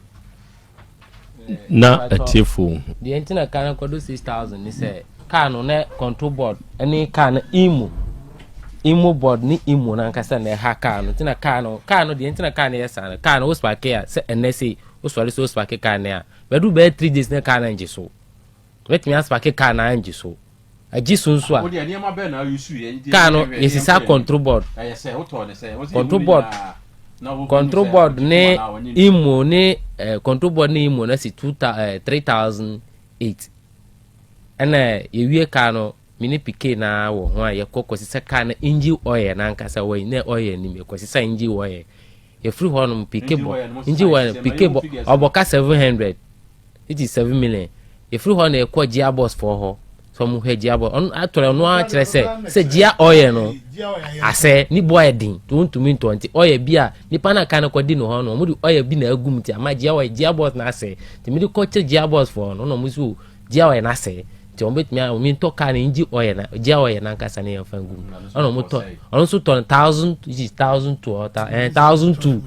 Na atiefo hu. Deɛ nti na kaa no kɔdo 6,000 ne sɛ kaa no na control board ne kaa no imo board ne imo nankasa na ɛha kaa no. Nti na kaa no deɛ nti na kaa no yɛ saa no, kaa no wo spark a sɛ ɛnɛ sei wosɔre sɛ wo spark kaa no a bɛdu bɛyɛ 3 days ne kaa no ngye so. Wobɛtumi aspark kaa no angye so, agye so nso a kaa no yɛsisa control board, control board ne imo ne control board ne imo na si two 3,008. Ɛna yɛwie kaa no, me ne PK na wɔ ho a yɛkɔ kɔsisa kaa no engine oil nankasa wɔ na oil nim yɛkɔsisa engine oil. Yɛfiri hɔ nom PK bɔ engine oil, PK bɔ ɔbɔ ka 700, which is 7 million. Yɛfiri hɔ na yɛkɔ gearbox foɔ hɔ sɛ ɔmo hwɛ gearbox. Ɔno atɔrɔ ɔno akyerɛ sɛ gear oil no asɛ ne bo ayɛ den nti wɔntumi ntɔ, nti oil bi a nipa na ka no kɔdi no hɔ no ɔmo de oil bi na agum nti ama gear oil gearbox na asɛ. Nti mi de kɔ kyerɛ gearbox foɔ no na ɔmo so gear oil na asɛ. Nti wɔn bɛtumi a wɔn ntɔ kaa no ngye ɔyɛ na gye ɔyɛ n'ankasa ne yɛn fa ngu mu. Ɛna wɔn tɔ ɔno nso tɔ no thousand yi 1200 ɛɛ 1200.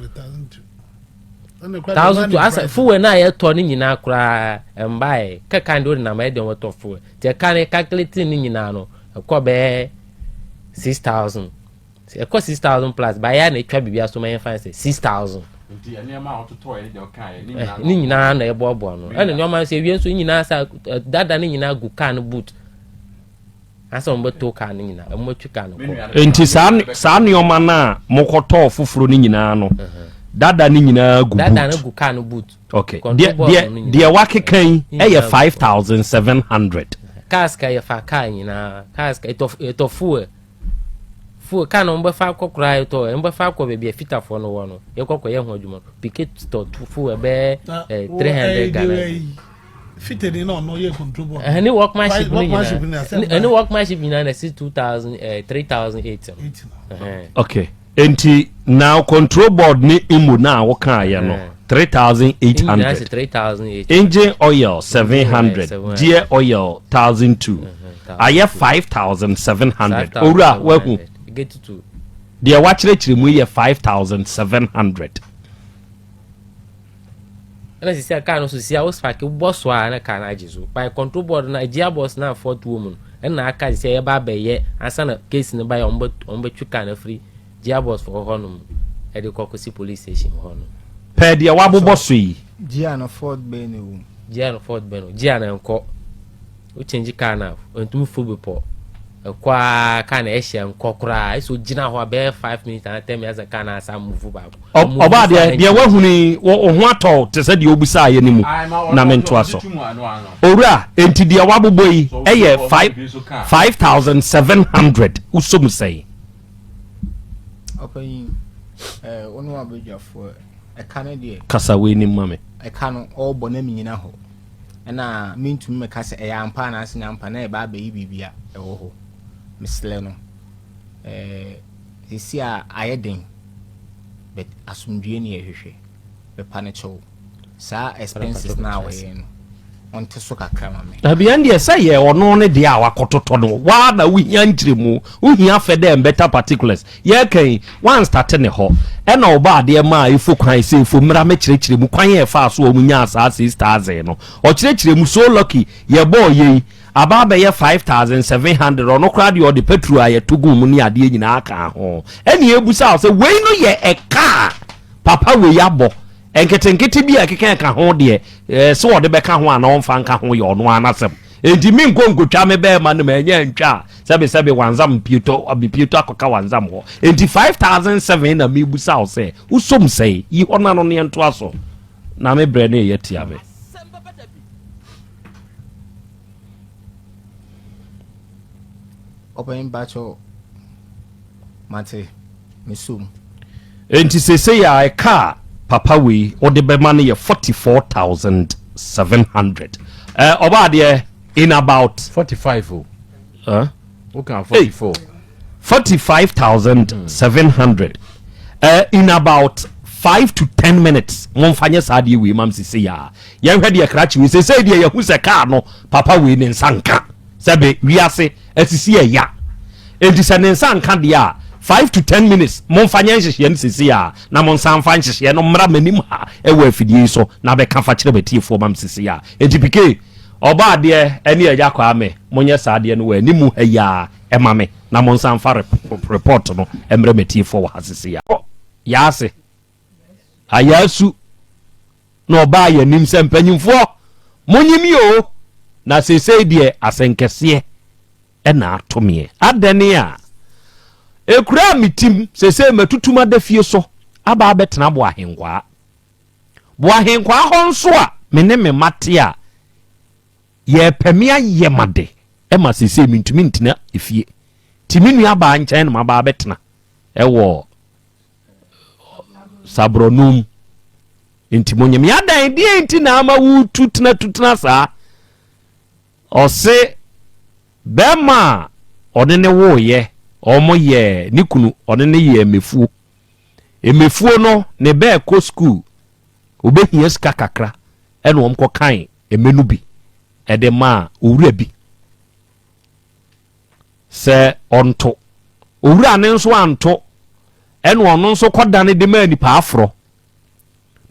1200 asa fuel na yɛtɔ ne nyinaa koraa mbaeɛ kɛka de o de nam ɛde wɔn tɔ fuel nti ɛka ne calculate ne nyinaa no ɛkɔ bɛyɛ 6000, ɛkɔ 6000 plus bayɛ na etwa biribi aso ma yɛn fa sɛ 6000. Nti nneɛma a ɔtotɔ yɛ deɛ ɔka yɛ ne nyinaa. Ne nyinaa na ɛboaboa no, ɛna nneɛma nso ewie nso nyinaa sa dada ne nyinaa gu kaa no boot ansa wɔn bɛto kaa no nyinaa, wɔn bɛtwi kaa no kɔ. Nti saa nneɛma no a mokɔtɔɔ foforɔ no nyinaa no, dada no nyinaa gu boot. Dada no gu kaa no boot. Okay, deɛ deɛ deɛ wakeka yi ɛyɛ 5700. Cars ka yɛ fa kaa nyinaa, cars ka ɛtɔ fuel kaa na wɔn bɛfa akɔ koraa, ɛtɔ wɔn bɛfa akɔ baabi a fitafoɔ no wɔ no, yɛkɔ kɔ yɛ ho adwuma no, pike tɔ fuel bɛɛ 300 Ghana. Fitani na ɔno yɛ control board. Ɛne workmanship no nyinaa, ɛne workmanship nyinaa na ɛsi 2000 3800 no. Okay, nti now control board ne imo na wɔka yɛ no 3800. 3800. Engine oil 700, gear oil 1200, ayɛ 5700. Owura, wahu deɛ wakyerɛkyerɛ mu yɛ 5700. Ɛna sisi a kaa no so sisi a o spark bɔ so a na kaa no agye so by control board na gearbox na fault wɔ mu no, ɛna aka sisi a yɛba abɛyɛ ansa na case no ba yɛ wɔn bɛtwi kaa no afiri gearbox wɔ hɔ nom ɛde kɔ kɔsi police station hɔ no. Pɛɛ deɛ wabobɔ so yi. Gear no fault bɛn na ɛwɔ mu? Gear no fault bɛn no, gear no nkɔ o change car na ntumi fo bepɔ ɛkɔ a car na ɛhyɛ nkɔ koraa, ɛsɛ ogyina hɔ a bɛyɛ 5 minutes ana 10 minutes car na asa move baako. Ɔbaa deɛ wahunu yi, wo ho atɔ te sɛ deɛ obusa ayɛ no mu na mentoa so. Owura, enti deɛ wabobɔ yi ɛyɛ 5700, wosom sɛn? Ɔpanyin, wo ne wabadwafoɔ, ɛka no deɛ. Kasa wei nim ma me. Ɛka no ɔrebɔ na menyina hɔ ɛna mentumi mɛka sɛ ɛyɛ ampa anaasɛ nyɛ ampa na ɛba abɛyi biribi a ɛwɔ hɔ. Mesrɛ no, sisi a ayɛ den, but asomdwie ne yɛhwehwɛ. Bɛpa no kyɛw, saa expenses na a wɔyɛ no, ɔnte so kakra ma me. Dabi, ɛn deɛ sɛ yɛ ɔno ne deɛ a wakɔtotɔ no waa na wohia nkyerɛmu, wohia fɛ dɛ better particulars. Yɛka one start ne hɔ ɛna ɔba adeɛ ma a ɛfo kwan sɛ ɛfo mmra mɛkyerɛkyerɛ mu kwan yɛ ɛfa so ɔmu nyaa saa 6000 no, ɔkyerɛkyerɛ mu. So lucky yɛbɔɔ yei aba abɛyɛ 5700. Ɔno koraa deɛ ɔde petrol a yɛto gu mu ne adeɛ nyinaa ka ho. Ɛne ɛbusa wo sɛ wei no yɛ ɛka a papa wei abɔ nketenkete bi a ɛkeka ɛka ho deɛ, sɛ wɔde bɛka ho anaa ɔmfa nka ho yɛ ɔno anasɛm. Enti mi nkɔ nkotwa me bɛɛma no ma ɛnyɛ ntwa a sɛbe sɛbe wanzam pieto abipieto akɔka wanzam hɔ. Enti 5007 na mebusa wo sɛ wosom sɛe yi hɔ no ano ne yɛntoa so na me brɛ ne ɛyɛ tia me. Ɔpanyin, bakyɛw, mate, mesom. Enti seesei a ɛka a papa wei wode bɛma no yɛ 44,700. Ɔbaa deɛ in about 45 o. Huh? Woka 44. 45,700. In about 5 to 10 minutes momfa nyɛ saa deɛ wei mam sesei a yɛnhwɛ deɛ krakye wei sesei deɛ yɛhu sɛ kaa no papa wei ne nsa nka sɛbe wiase asisi ɛya. Enti sɛ ne nsa nka deɛ a, 5 to 10 minutes momfa nyɛ nhyehyɛeɛ no sesei a na mo nsa mfa nhyehyɛeɛ no mmra m'anim ha ɛwɔ afidie yi so na bɛka fa kyerɛ m'atiefoɔ mam sesei a. Enti pike ɔba adeɛ ɛne agya Kwame, monyɛ saa adeɛ no wɔ animu ha yi a ɛma me na mo nsa mfa report no mmrɛ m'atiefoɔ wɔ ha sesei a yaase ayaasu na ɔbaa yɛn anim sɛ mpanyimfoɔ monyim yi o, na seesei deɛ asɛnkɛseɛ ɛna ato meɛ adɛne a ekura a metim seesei matutum ada fie so aba abɛtena Boahenkwaa. Boahenkwaa hɔ nso a me ne me mma te a yɛpɛ me ayɛ ma de ɛma seesei mentumi ntena efie nti me nua baa nkyɛn na maba abɛtena ɛwɔ saborɔnum. Nti monyɛ me adan deɛ nti na ama wotu tena tu tena saa. Ɔse bɛrima a ɔne ne woyɛ ɔmo yɛ ne kunu, ɔne ne yɛ mmefuo mmefuo no ne bɛɛ kɔ school, obɛhia sika kakra ɛna wɔn kɔ kan eme no bi ɛde maa owura bi. sɛ ɔnto. Owura no nso anto, ɛna ɔno nso kɔdane de maa nipa aforɔ.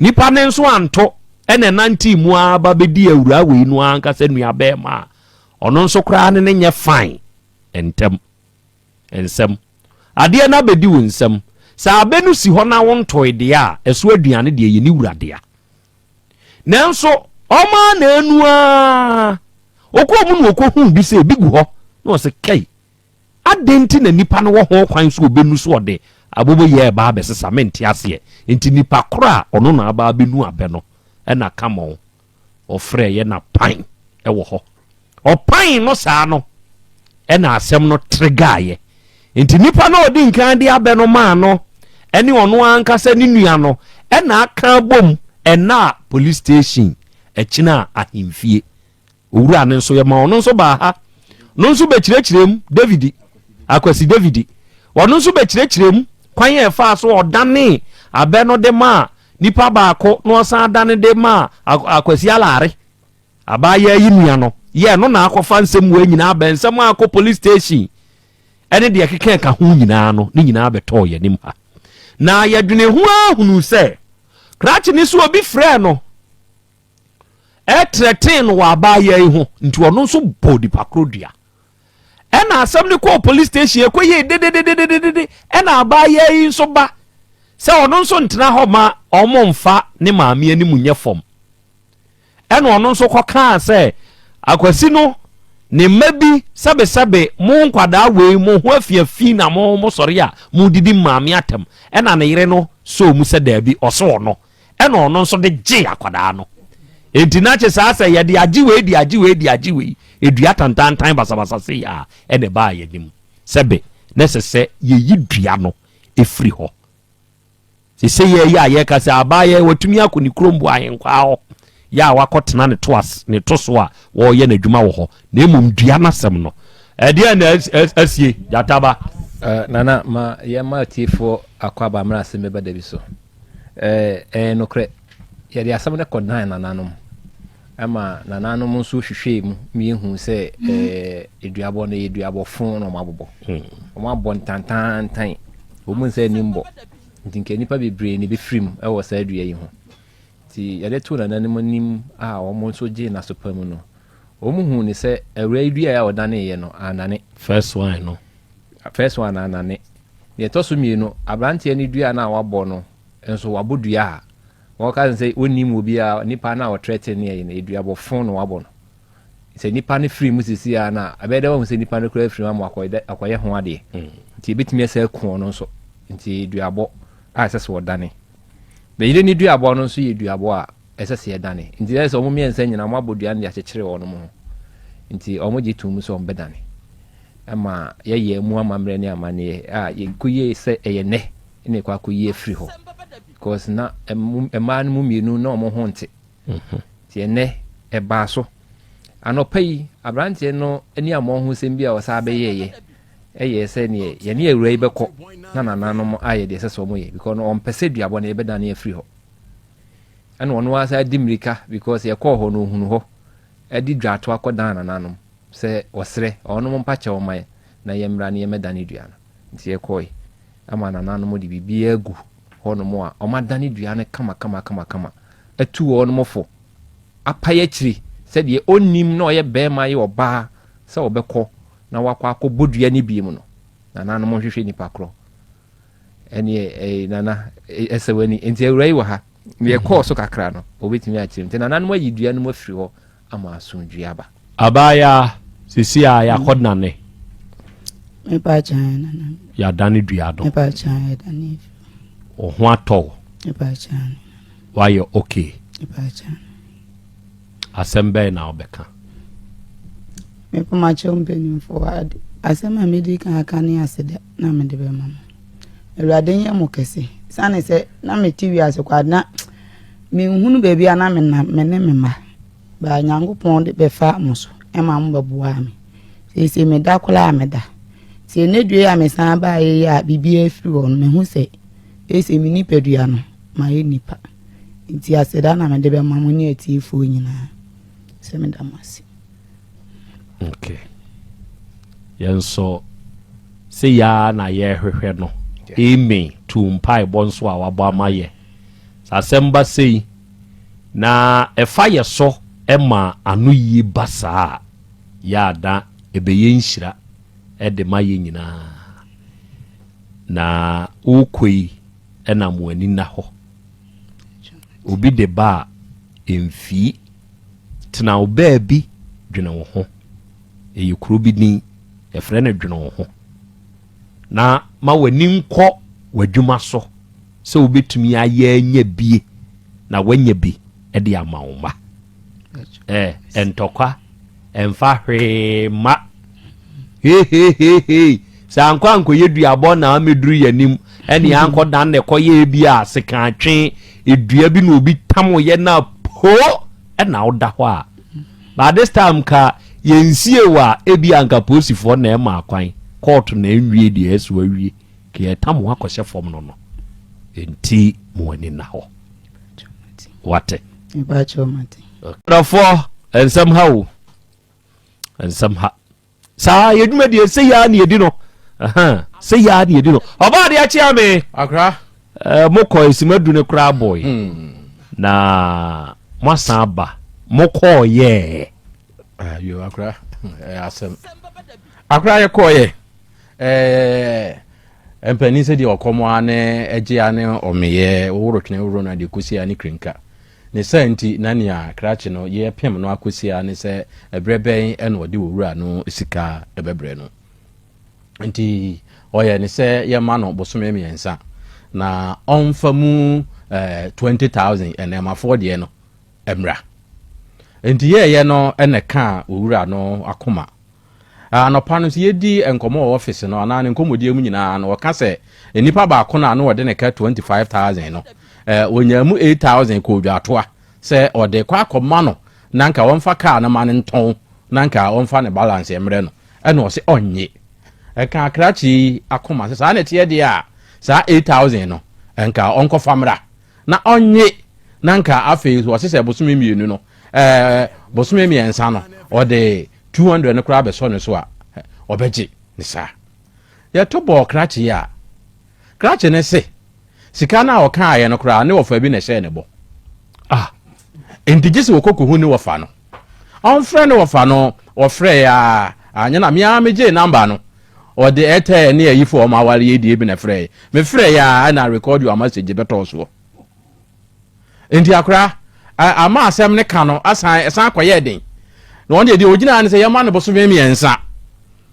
Nipa no nso anto, ɛna ɛnantee mu ara ba bɛdii awuraa wei no ankasa nua bɛrima a ɔno nso koraa ne no nyɛ fine ntɛm. Nsɛm. Adeɛ no abɛdi wo nsam. Sɛ abɛ no si hɔ na wontoe deɛ a, ɛso aduane deɛ yɛ ne wura dea. Nanso ɔma na anu ara ɔkɔɔ mu na ɔkɔhuu bi sɛ ebi gu hɔ na ɔsɛ kai adɛn nti na nipa no wɔ ho kwan so ɔbɛnu so ɔde abobo yɛ ɛba abɛsesa mente aseɛ nti nipa korɔ a ɔno na aba abɛnu abɛ no ɛna kamɔn ɔfrɛeɛ na pan wɔ hɔ. Ɔpan no saa no ɛna asɛm no tregaeɛ. Nti nipa no a ɔdi nkan de abɛ no maa no ɛne ɔno ankasa ne nua no ɛna aka abom ɛna a police station ɛkyina ahemfie. Owura no nso yɛma ɔno nso baa ha. No nso bɛkyerɛkyerɛ mu David Akwasi David. Ɔno nso bɛkyerɛkyerɛ mu kwan a ɛfaa so ɔdanee abɛ no de maa Nipa baako na ɔsan dane de maa Akwasi Alare, abaayaa yi nua no, yɛ ɛno na akɔfa nsɛm wei nyinaa aba, nsɛm a akɔ police station ɛne deɛ ɛkeka ɛka ho nyinaa no, ne nyinaa bɛtɔɔ yɛn anim ha. Na yɛdwene ho ara hunuu sɛ krakye ne so obi frɛɛ no ɛtrɛtee no wɔ abaayaa yi ho, nti ɔno nso bɔɔ nipa koro dua. Ɛna asɛm no kɔɔ police station ɛkɔ yie dededededede ɛna abaayaa yi nso ba sɛ ɔno nso ntena hɔ ma ɔmo nfa ne maame anim nyɛ fam. Ɛna ɔno nso kɔkaa sɛ akwasi no ne mma bi sɛbesɛbe mo nkwadaa wei mo ho afiafi na mo mo sɔre a mo didi maame atɛm. Ɛna ne yere no sɔɔ mu sɛ daabi ɔsɛ ɔno. Ɛna ɔno nso de gyee akwadaa no. Enti na kye saa sɛ yɛde agye wei de agye wei de agye wei, edua tantantan basabasa sei a ɛna ɛbaa yɛn anim. Sɛbe na ɛsɛ sɛ yɛyi dua no firi hɔ. Sese yɛ yi a yɛka sɛ abaayewa yi watumi akɔ ne kurom bu ahenkwaa hɔ yɛ a wakɔtena ne to as ne to so a wɔreyɛ n'adwuma wɔ hɔ na mmom dua n'asɛm no ɛdeɛ na asie gyataba. Uh, nana ma yɛma atiefoɔ akɔ aba mmerɛ asɛm bɛba da bi so. Ɛyɛ nokorɛ, yɛde asɛm no kɔdan nananom ma nananom nso hwehwɛɛ mu ma yɛhuu sɛ aduabɔ no yɛ duabɔ fo na wɔabobɔ. Hmm. Wɔabɔ ntantantan, wɔn nsa anim bɔ. Nti nka nnipa bebree na ɛbɛfiri mu wɔ saa dua yi ho. Nti yɛde too nananom anim a wɔn nso gyee n'asopa mu no, wɔn huu ne sɛ awura yi dua a ɔdaneeɛ no anane. First one no. First one anane. Deɛ ɛtɔ so mmienu, aberanteɛ no dua no a wabɔ no nso, wabɔ dua a wɔka sɛ ɔnnim obiara, nipa no a ɔtrɛte ne ɛyi no, ɛyɛ duabɔfo na wabɔ no. Sɛ nipa no firi mu sisi a na ɛbɛyɛ dɛ wahu sɛ nipa no koraa firi mu ama akɔyɛ ho adeɛ. Mm. Nti ɛbɛtumi asɛ aku ɔno nso. Nti duabɔ a ɛsɛ sɛ wɔdane. Na yere ne duabɔ no nso yɛ duabɔ a ɛsɛ sɛ yɛdane. Nti ɛsɛ sɛ wɔn mmiɛnsa nyinaa wɔabɔ dua no de akyekyere wɔn ho. Nti wɔgye tom sɛ wɔbɛdane. ma yɛyɛɛ mu amammerɛ ne amanneɛ a yɛkɔyie sɛ ɛyɛ nnɛ na yɛkɔ akɔyi afiri hɔ because na mmaa no mu mmienu na wɔn ho nte mhm. nti ɛnnɛ ɛbaa so anɔpa yi aberanteɛ no ne ammɔ ho sɛm bi a ɔsan bɛyɛɛyɛ ɛyɛ sɛ neɛ yɛne awura yi bɛkɔ na nananom ayɛ deɛ ɛsɛ sɛ wɔn yɛ because no ɔmpɛ sɛ duabɔ no yɛbɛdane afiri hɔ ɛna ɔno ara san di mmirika because yɛkɔɔ hɔ no ohunu hɔ ɛde dwato akɔdan nananom sɛ ɔsrɛ ɔnom mpa kyɛw mma yɛn na yɛmmra na yɛmmɛdane dua no. Nti yɛkɔe ma nananom de biribiara agu hɔnom a wɔadane dua no kamakamakamakama, atu wɔnom fo, apae akyiri sɛ deɛ ɔnnim na ɔyɛ barima yɛ ɔbaa sɛ ɔbɛkɔ na wakɔ akɔbɔ dua no biom no, nananom nhwehwɛ nipa korɔ. Ɛneɛ ɛɛ nana ɛsɛ w'ani. Nti awura yi wɔ ha. Deɛ ɛkɔɔ so kakra no, ɔbɛtumi akyerɛ mu. Nti nananom ayi dua no mu afiri hɔ ama asomdwoeɛ aba. Abaayaa, sisi a yɛakɔ nane. Mepa kyɛn nana. Yɛadane dua no. Mepa kyɛn yɛdane. Wo ho atɔ wo. Mepa kyɛn. Wayɛ okay. Mepa kyɛn. Asɛm bɛn na wobɛka? Mepa makyɛw mpanyimfoɔ ade asɛm a medi kan aka ne aseda na mede bɛma mo. Awurade nyɛ mo kɛse. Sane sɛ na mete wiase kwa na menhunu baabi a na menam me ne me mma. Baa Nyankopɔn de bɛfa mo so ma mo bɛboaa me. Seesei meda koraa a meda. Nti ɛnɛ dua yi a mesan baeɛ yi a biribiara afiri hɔ no, mehu sɛ seesei me nipadua no, mayɛ nipa. Nti aseda na mede bɛma mo ne atiefoɔ nyinaa sɛ meda mo ase. Okay. Yɛn nso. Sei ara na yɛrehwehwɛ no. Amen to mpaebɔ nso a wabɔ ama yɛ. Sɛ asɛm ba sei na ɛfa yɛ so ma anoyie ba saa a, yɛ a na ɛbɛyɛ nhyira de ma yɛ nyinaa. Na wokɔ yi na mo ani nna hɔ. Obi de ba a, mfii. Tena wo baabi dwene wo ho. Ɛyɛ kuro bi din, yɛfrɛ no dwene wo ho. Na ma w'ani nkɔ w'adwuma so sɛ wobɛtumi ayɛ anya bie na woanya bi de ama wo mma. Ɛ ntɔkwa ɛmfa hwee mma. Hehehehe sɛ ankɔ ankɔyɛ duabɔ na amɛduru yɛn anim ɛne ankɔ dan na ɛkɔyɛ bi a sekan twe dua bi na obi tam yɛ na po ɛna woda hɔ a, by this time ka yɛnsie wɔ a, ebi anka polisifoɔ na ɛma akwan court na ɛnwie deɛ ɛso awie ka yɛtam ho akɔhyɛ fam no. Nti mo ani na hɔ wate. Mepakyɛw, mate. Dɔfoɔ, nsɛm ha o, nsɛm ha saa yɛdwuma deɛ sɛ yɛa ne yɛdi no. Ɛhɛn, sɛ yɛa ne yɛdi no ɔbaa deɛ akyea me. Akra. Mokɔ esimadu ne koraa bɔe na moasan aba mokɔɔyɛɛ. Ayo akra, ɛyɛ asɛm akra yɛkɔɔyɛ ɛɛ mpanin sɛ deɛ ɔkɔm a ne ɛgye a ne ɔmeyɛ woworo twene woworo no adeɛ kɔsi a ne kirinka ne sɛ nti na nea krakye no yɛpem no akɔsi a ne sɛ ɛberɛ bɛn ɛna ɔde owura no sika ɛbɛbrɛ no. Nti ɔyɛ ne sɛ yɛma no bosome 3 na ɔmfa mu 20,000 ɛnɛɛmafoɔ deɛ no mmra. Nti yɛɛyɛ no ɛna ka owura no akoma. Anɔpa no nso yɛdi nkɔmmɔ wɔ office no anaa ne nkɔmmɔdie mu nyinaa no, ɔka sɛ nnipa baako no a na ɔde ne ka 25,000 no, ɔnyaa mu 8,000 kɔ odwatoa sɛ ɔde kɔ akɔma no na nka wɔmfa kaa no ma no ntɔn na nka ɔmfa ne balance mmerɛ no. Ɛna ɔsɛ ɔnnye. Ɛka akrakye yi akoma sɛ saa na ɛteɛ deɛ a, saa 8,000 no nka ɔnkɔfa mmra na ɔnnye, na nka afei ɔse sɛ bosome 2 no, bosome 3 no, ɔde 200 no koraa bɛsɔ ne so a, ɔbɛgye ne saa. Yɛto bɔɔ krakye yi a, krakye ne se sika no a ɔkaeɛ no koraa ne wɔfa bi na ɛhyɛɛ ne bɔ. Ah, nti gye sɛ wɔkɔ kɔhu ne wɔfa no, ɔmfrɛ ne wɔfa no. Ɔfrɛ a anyɛ na mea megyee number no, ɔde ɛtɛ ne ayifo ɔmo aware yɛ die bi na ɛfrɛ mefrɛ yɛ a, ɛna record your message bɛtɔɔ soɔ. Nti akora ama asɛm ne ka no asan ɛsan akɔyɛ den na wɔn deɛ ogyina ne sɛ yɛma no bosome 3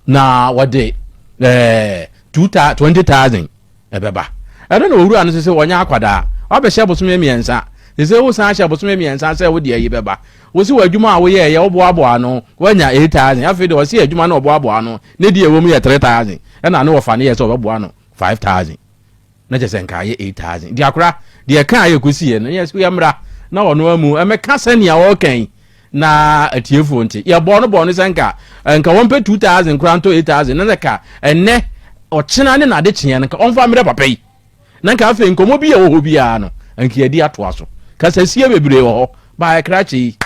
na wɔde two 20,000 ɛbɛba. Ɛno na owura no sɛ wɔnyɛ akwadaa wabɛhyɛ bosome 3 ne sɛ wosan hyɛ bosome 3 sɛ wode ayi bɛba. Wosi wɔ adwuma a woyɛɛyɛ woboaboa no woanya 8,000. Afei deɛ ɔsi adwuma no ɔboaboa no ne deɛ ɛwɔ mu yɛ 3,000, ɛna ne wɔfa ne yɛ sɛ ɔbɛboa no 5,000 na kyerɛ sɛ nka ayɛ 8,000. Deɛ akora deɛ ɛka ayɛ kɔsi yɛ no yɛ yɛ mmra na ɔno amu ɛmɛka sɛnea ɔreka yi na atiefoɔ nti yɛbɔɔ no bɔɔ no sɛ nka wɔmpɛ 2,000 koraa ntɔ 8,000 na nka ɛnɛ ɔkyena ne nade kyeɛ no nka ɔmfa mmerɛ papa yi na nka afei nkɔmmɔ bi a ɛwɔ hɔ biara no nka yɛdi atoa so. Kasasie bebree wɔ hɔ baa ɛkrakye yi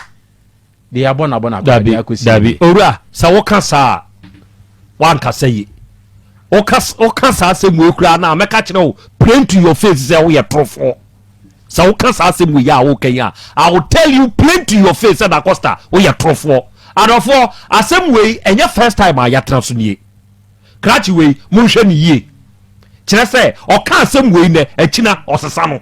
deɛ yɛabɔ no abɔ no akora Dabi. deɛ akɔsi. Dabi, owura, sɛ woka saa a wankasa yi woka saa asɛm wei koraa na mɛka kyerɛ wo plain to your face sɛ woyɛ torofoɔ. Sɛ woka saa asɛm wei a woka yi a, I will tell you plain to your face sɛ Dacosta, woyɛ torofoɔ. Adɔfoɔ, asɛm wei ɛnyɛ first time a yɛatena so nie. Krakye wei, monhwɛ ne yie. Kyerɛ sɛ ɔka asɛm wei nɛ akyina ɔsesa no.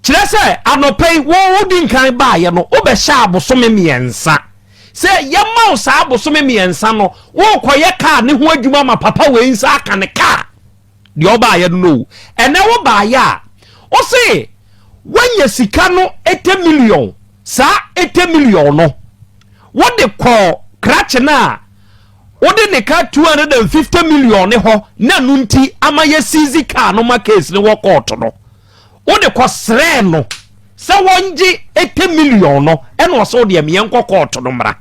Kyerɛ sɛ anɔpa yi wo wodi nkan baayɛ no, wobɛhyɛ abosome 3 sɛ yɛma wo saa abosome 3 no wokɔyɛ kaa ne ho adwuma ma papa wei nsa aka ne kaa deɛ ɔbaayɛ no no. Ɛnɛ wo baayɛ a, wo se woanya sika no 80 million. Saa 80 million no wode kɔɔ krakye no a wode ne ka 250 million ne hɔ na no nti ama yɛ seize kaa no ma case ne wɔ court no, wode kɔsrɛɛ no sɛ wɔngye 80 million no, ɛna ɔsɛ wodeɛ meɛnkɔ court no mmra.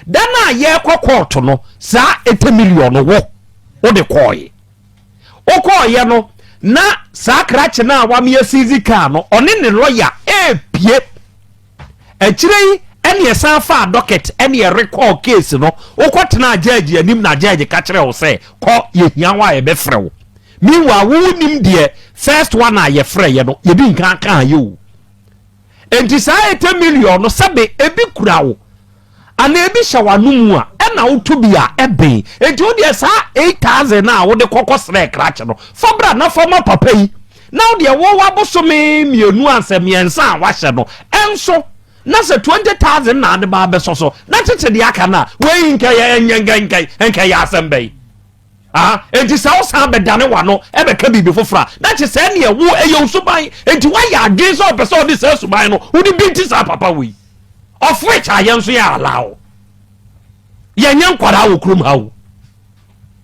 Da no a yɛrekɔ court no, saa 80 million no wo wode kɔɔye. Wokɔɔyɛ no na saa krakye no a wameyɛ seize kaa no, ɔne ne lawyer ɛɛpie akyire yi. Ɛne ɛsan faa docket ɛne ɛrekɔɔ case no, wokɔ tenaa judge anim na judge ka kyerɛɛ wo sɛ kɔ yɛhia wo a yɛbɛfrɛ wo. Meanwhile wo wonim deɛ first one a yɛfrɛeɛ no yɛdi nkan kaeɛ o. Enti saa 80 million no sɛbe ebi kura wo anaa ebi hyɛ w'ano mu a ɛna woto bi a ɛben. Enti wo deɛ saa 8000 no a wode kɔkɔ srɛɛ krakye no fa bra na fa ma papa yi na wo deɛ wo w'abosome mmienu ansɛ mmiɛnsa a wahyɛ no ɛnso na sɛ 20,000 na ade ba abɛsɔ so na tete deɛ aka no a wei nkɛyɛ ɛnyɛ nkɛnkɛn nkɛyɛ asɛm bɛyi. Ah, enti sɛ wosan bɛdane w'ano ɛbɛka biribi foforɔ a, na kyerɛ sɛ ɛneɛ wo ɛyɛ wo suban. Enti woayɛ adwene sɛ ɔpɛ sɛ ɔde saa suban no wode bi nti saa papa wei. Of which a yɛn nso yɛ allow. Yɛnyɛ nkwadaa wɔ kurom ha o.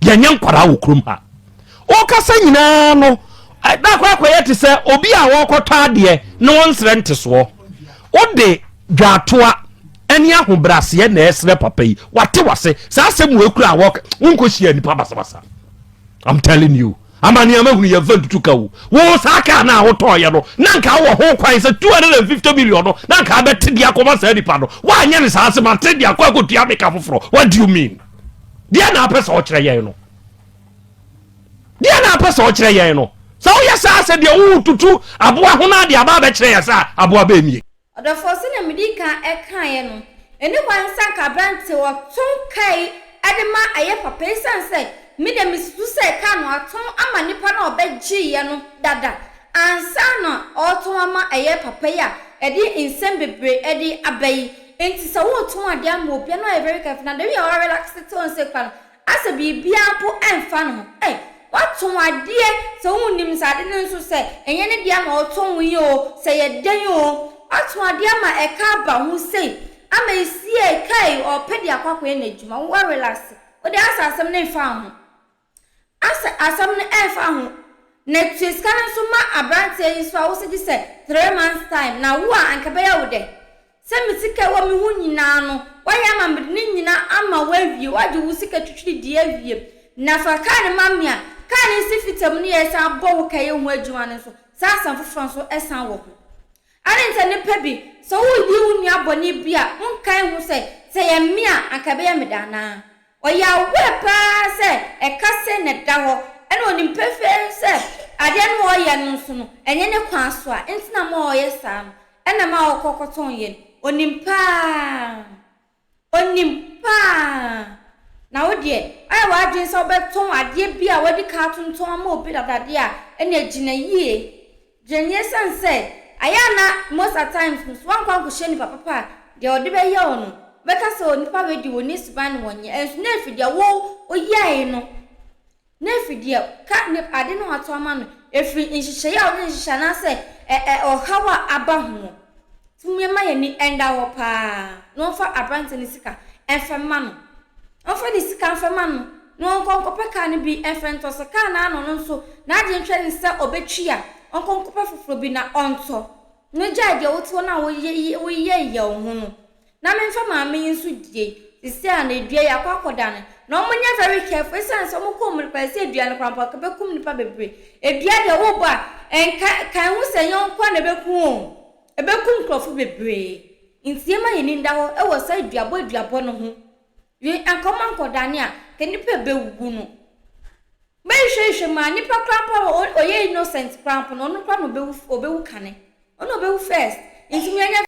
Yɛnyɛ nkwadaa wɔ kurom ha. Wokasa nyinaa no, na akɔ akɔyɛ te sɛ obi a wɔrekɔtɔ adeɛ na wɔnsrɛ ntesoɔ. Wode dwaatoa ne ahobrɛaseɛ na ɛsrɛ papa yi wate wase saa asɛm wei kura a wɔka wonkɔhyia nipa basabasa I'm telling you ama nneɛma hunu yɛmfa ntutu ka wo wo saa kaa no a wotɔɔyɛ no na nka wɔ ho kwan sɛ 250 million no na nka abɛte de akɔma saa nipa no woanyɛ ne saa sɛ mate de akɔ akɔtua me ka foforɔ what do you mean deɛ na apɛ sɛ ɔkyerɛ yɛn no deɛ na apɛ sɛ ɔkyerɛ yɛn no sɛ woyɛ saa sɛ deɛ wotutu aboa ho no ade aba abɛkyerɛ yɛ sɛ aboa bɛmie Ɔdɔfoɔ, sɛdeɛ medii kan kaeɛ no, ɛnni kwan sɛ anka aberanteɛ ɔtɔn kaa yi de ma ɛyɛ papa ɛsiane sɛ me deɛ mesusu sɛ kaa no atɔn ama nipa no a ɔbɛgyeeɛ no dada ansa na ɔretɔn ama ɛyɛ papa yi a ɛde nsɛm bebree de aba yi. Nti sɛ woretɔn adeɛ ama obi a na wayɛ very careful na the way a warelaxe te wo nsa kura no Asɛ biribiara mpo mfa ne ho. Ei, watɔn adeɛ, sɛ wonnim sɛ ade no nso sɛ ɛnyɛ ne dea na ɔtɔn yi oo, sɛ ɛyɛ dɛn oo, watɔn adeɛ ama ɛka aba ho sei, ama ɛsi a ɛka yi ɔɔpɛ de akɔ akɔyɛ n'adwuma, wo warelaxe, wo deɛ asɛ asɛm no mfa wo ho, asɛ asɛm no ɛmfa wo ho, na tua sika no nso ma aberanteɛ yi nso a wose gye sɛ three months time, na wo a anka ɛbɛyɛ wo dɛ? Sɛ me sika a ɛwɔ me ho nyinaa no, woayɛ ama mede ne nyinaa ama wo awie, woagye wo sika twitwiridie awie, na fa kaa no ma me a, kaa no nsi fita mu na yɛresan abɔ wo ka yɛ ho adwuma no nso, saa asɛm foforɔ nso san wɔ ho. Adɛn nti na nnipa bi, sɛ woredi wo nua bɔne bi a, wonkae ho sɛ, sɛ ɛyɛ me a, anka ɛbɛyɛ me dɛ anaa? Ɔyɛ aware paa sɛ ɛka sei na ɛda hɔ, ɛna ɔnim pefee sɛ adeɛ no a ɔyɛ no nso no, ɛnyɛ ne kwan so a nti na ma ɔyɛ saa no, ɛna ma ɔkɔ kɔtɔn yɛ no. Ɔnim paa. Ɔnim paa. Na wo deɛ, woayɛ w'adwene sɛ wobɛtɔn adeɛ bi a wadi kan atontɔn ama obi dada deɛ a, ɛnneɛ gyina yie. Dwen esiane sɛ ayɛ a na most at times no so wankɔ ankɔhyia nipa papa a deɛ ɔde bɛyɛ wo no wobɛka sɛ oh nipa wei deɛ ɔnni suban na ɔnyɛ ɛnso na ɛfiri deɛ wo woyɛɛe no na ɛfiri deɛ ka ne ade no watɔ ama no ɛfiri nhyehyɛeɛ a wode nhyehyɛ anaasɛ ɛ ɛ ɔhaw a aba ho nti mo yɛma yɛn ani nda hɔ paa na wɔmfa aberanteɛ no sika ɛmfa mma no Ɔmfa ne sika mfa ma no na ɔnkɔ nkɔpɛ kaa no bi mfa ntɔ. Sɛ kaa no ano no nso n'adwene twɛ no sɛ ɔbɛtwi a, ɔnkɔ nkɔpɛ foforɔ bi na ɔntɔ. Na gyae deɛ wote hɔ no a woyeyɛyeyɛ wo ho no. Na memfa maame yi nso die. Seesei a no dua yi akɔ akɔda no. Na wɔnyɛ very careful ɛsiane sɛ wɔkɔ wɔn kwan sɛ dua no koraa mpo anka ɛbɛkum nnipa bebree. Dua deɛ wobɔ a, nka kan ho sɛ ɛnyɛ wo nko ara na ɛbɛku wo o. Ɛbɛkum nkurɔfo bebree. Nti yɛmma yɛn ani nda hɔ wɔ saa aduabɔ aduabɔ no ho. Yei anka ɔma nkɔdane a, nka nnipa bɛwuwu no. Bɛhwehwɛhwɛ mu a, nnipa koraa mpo a ɔyɛ innocent koraa mpo no, ɔno koraa na ɔbɛwu ɔbɛwu kane. Ɔno na ɔbɛwu first. Nti mo yɛnyɛ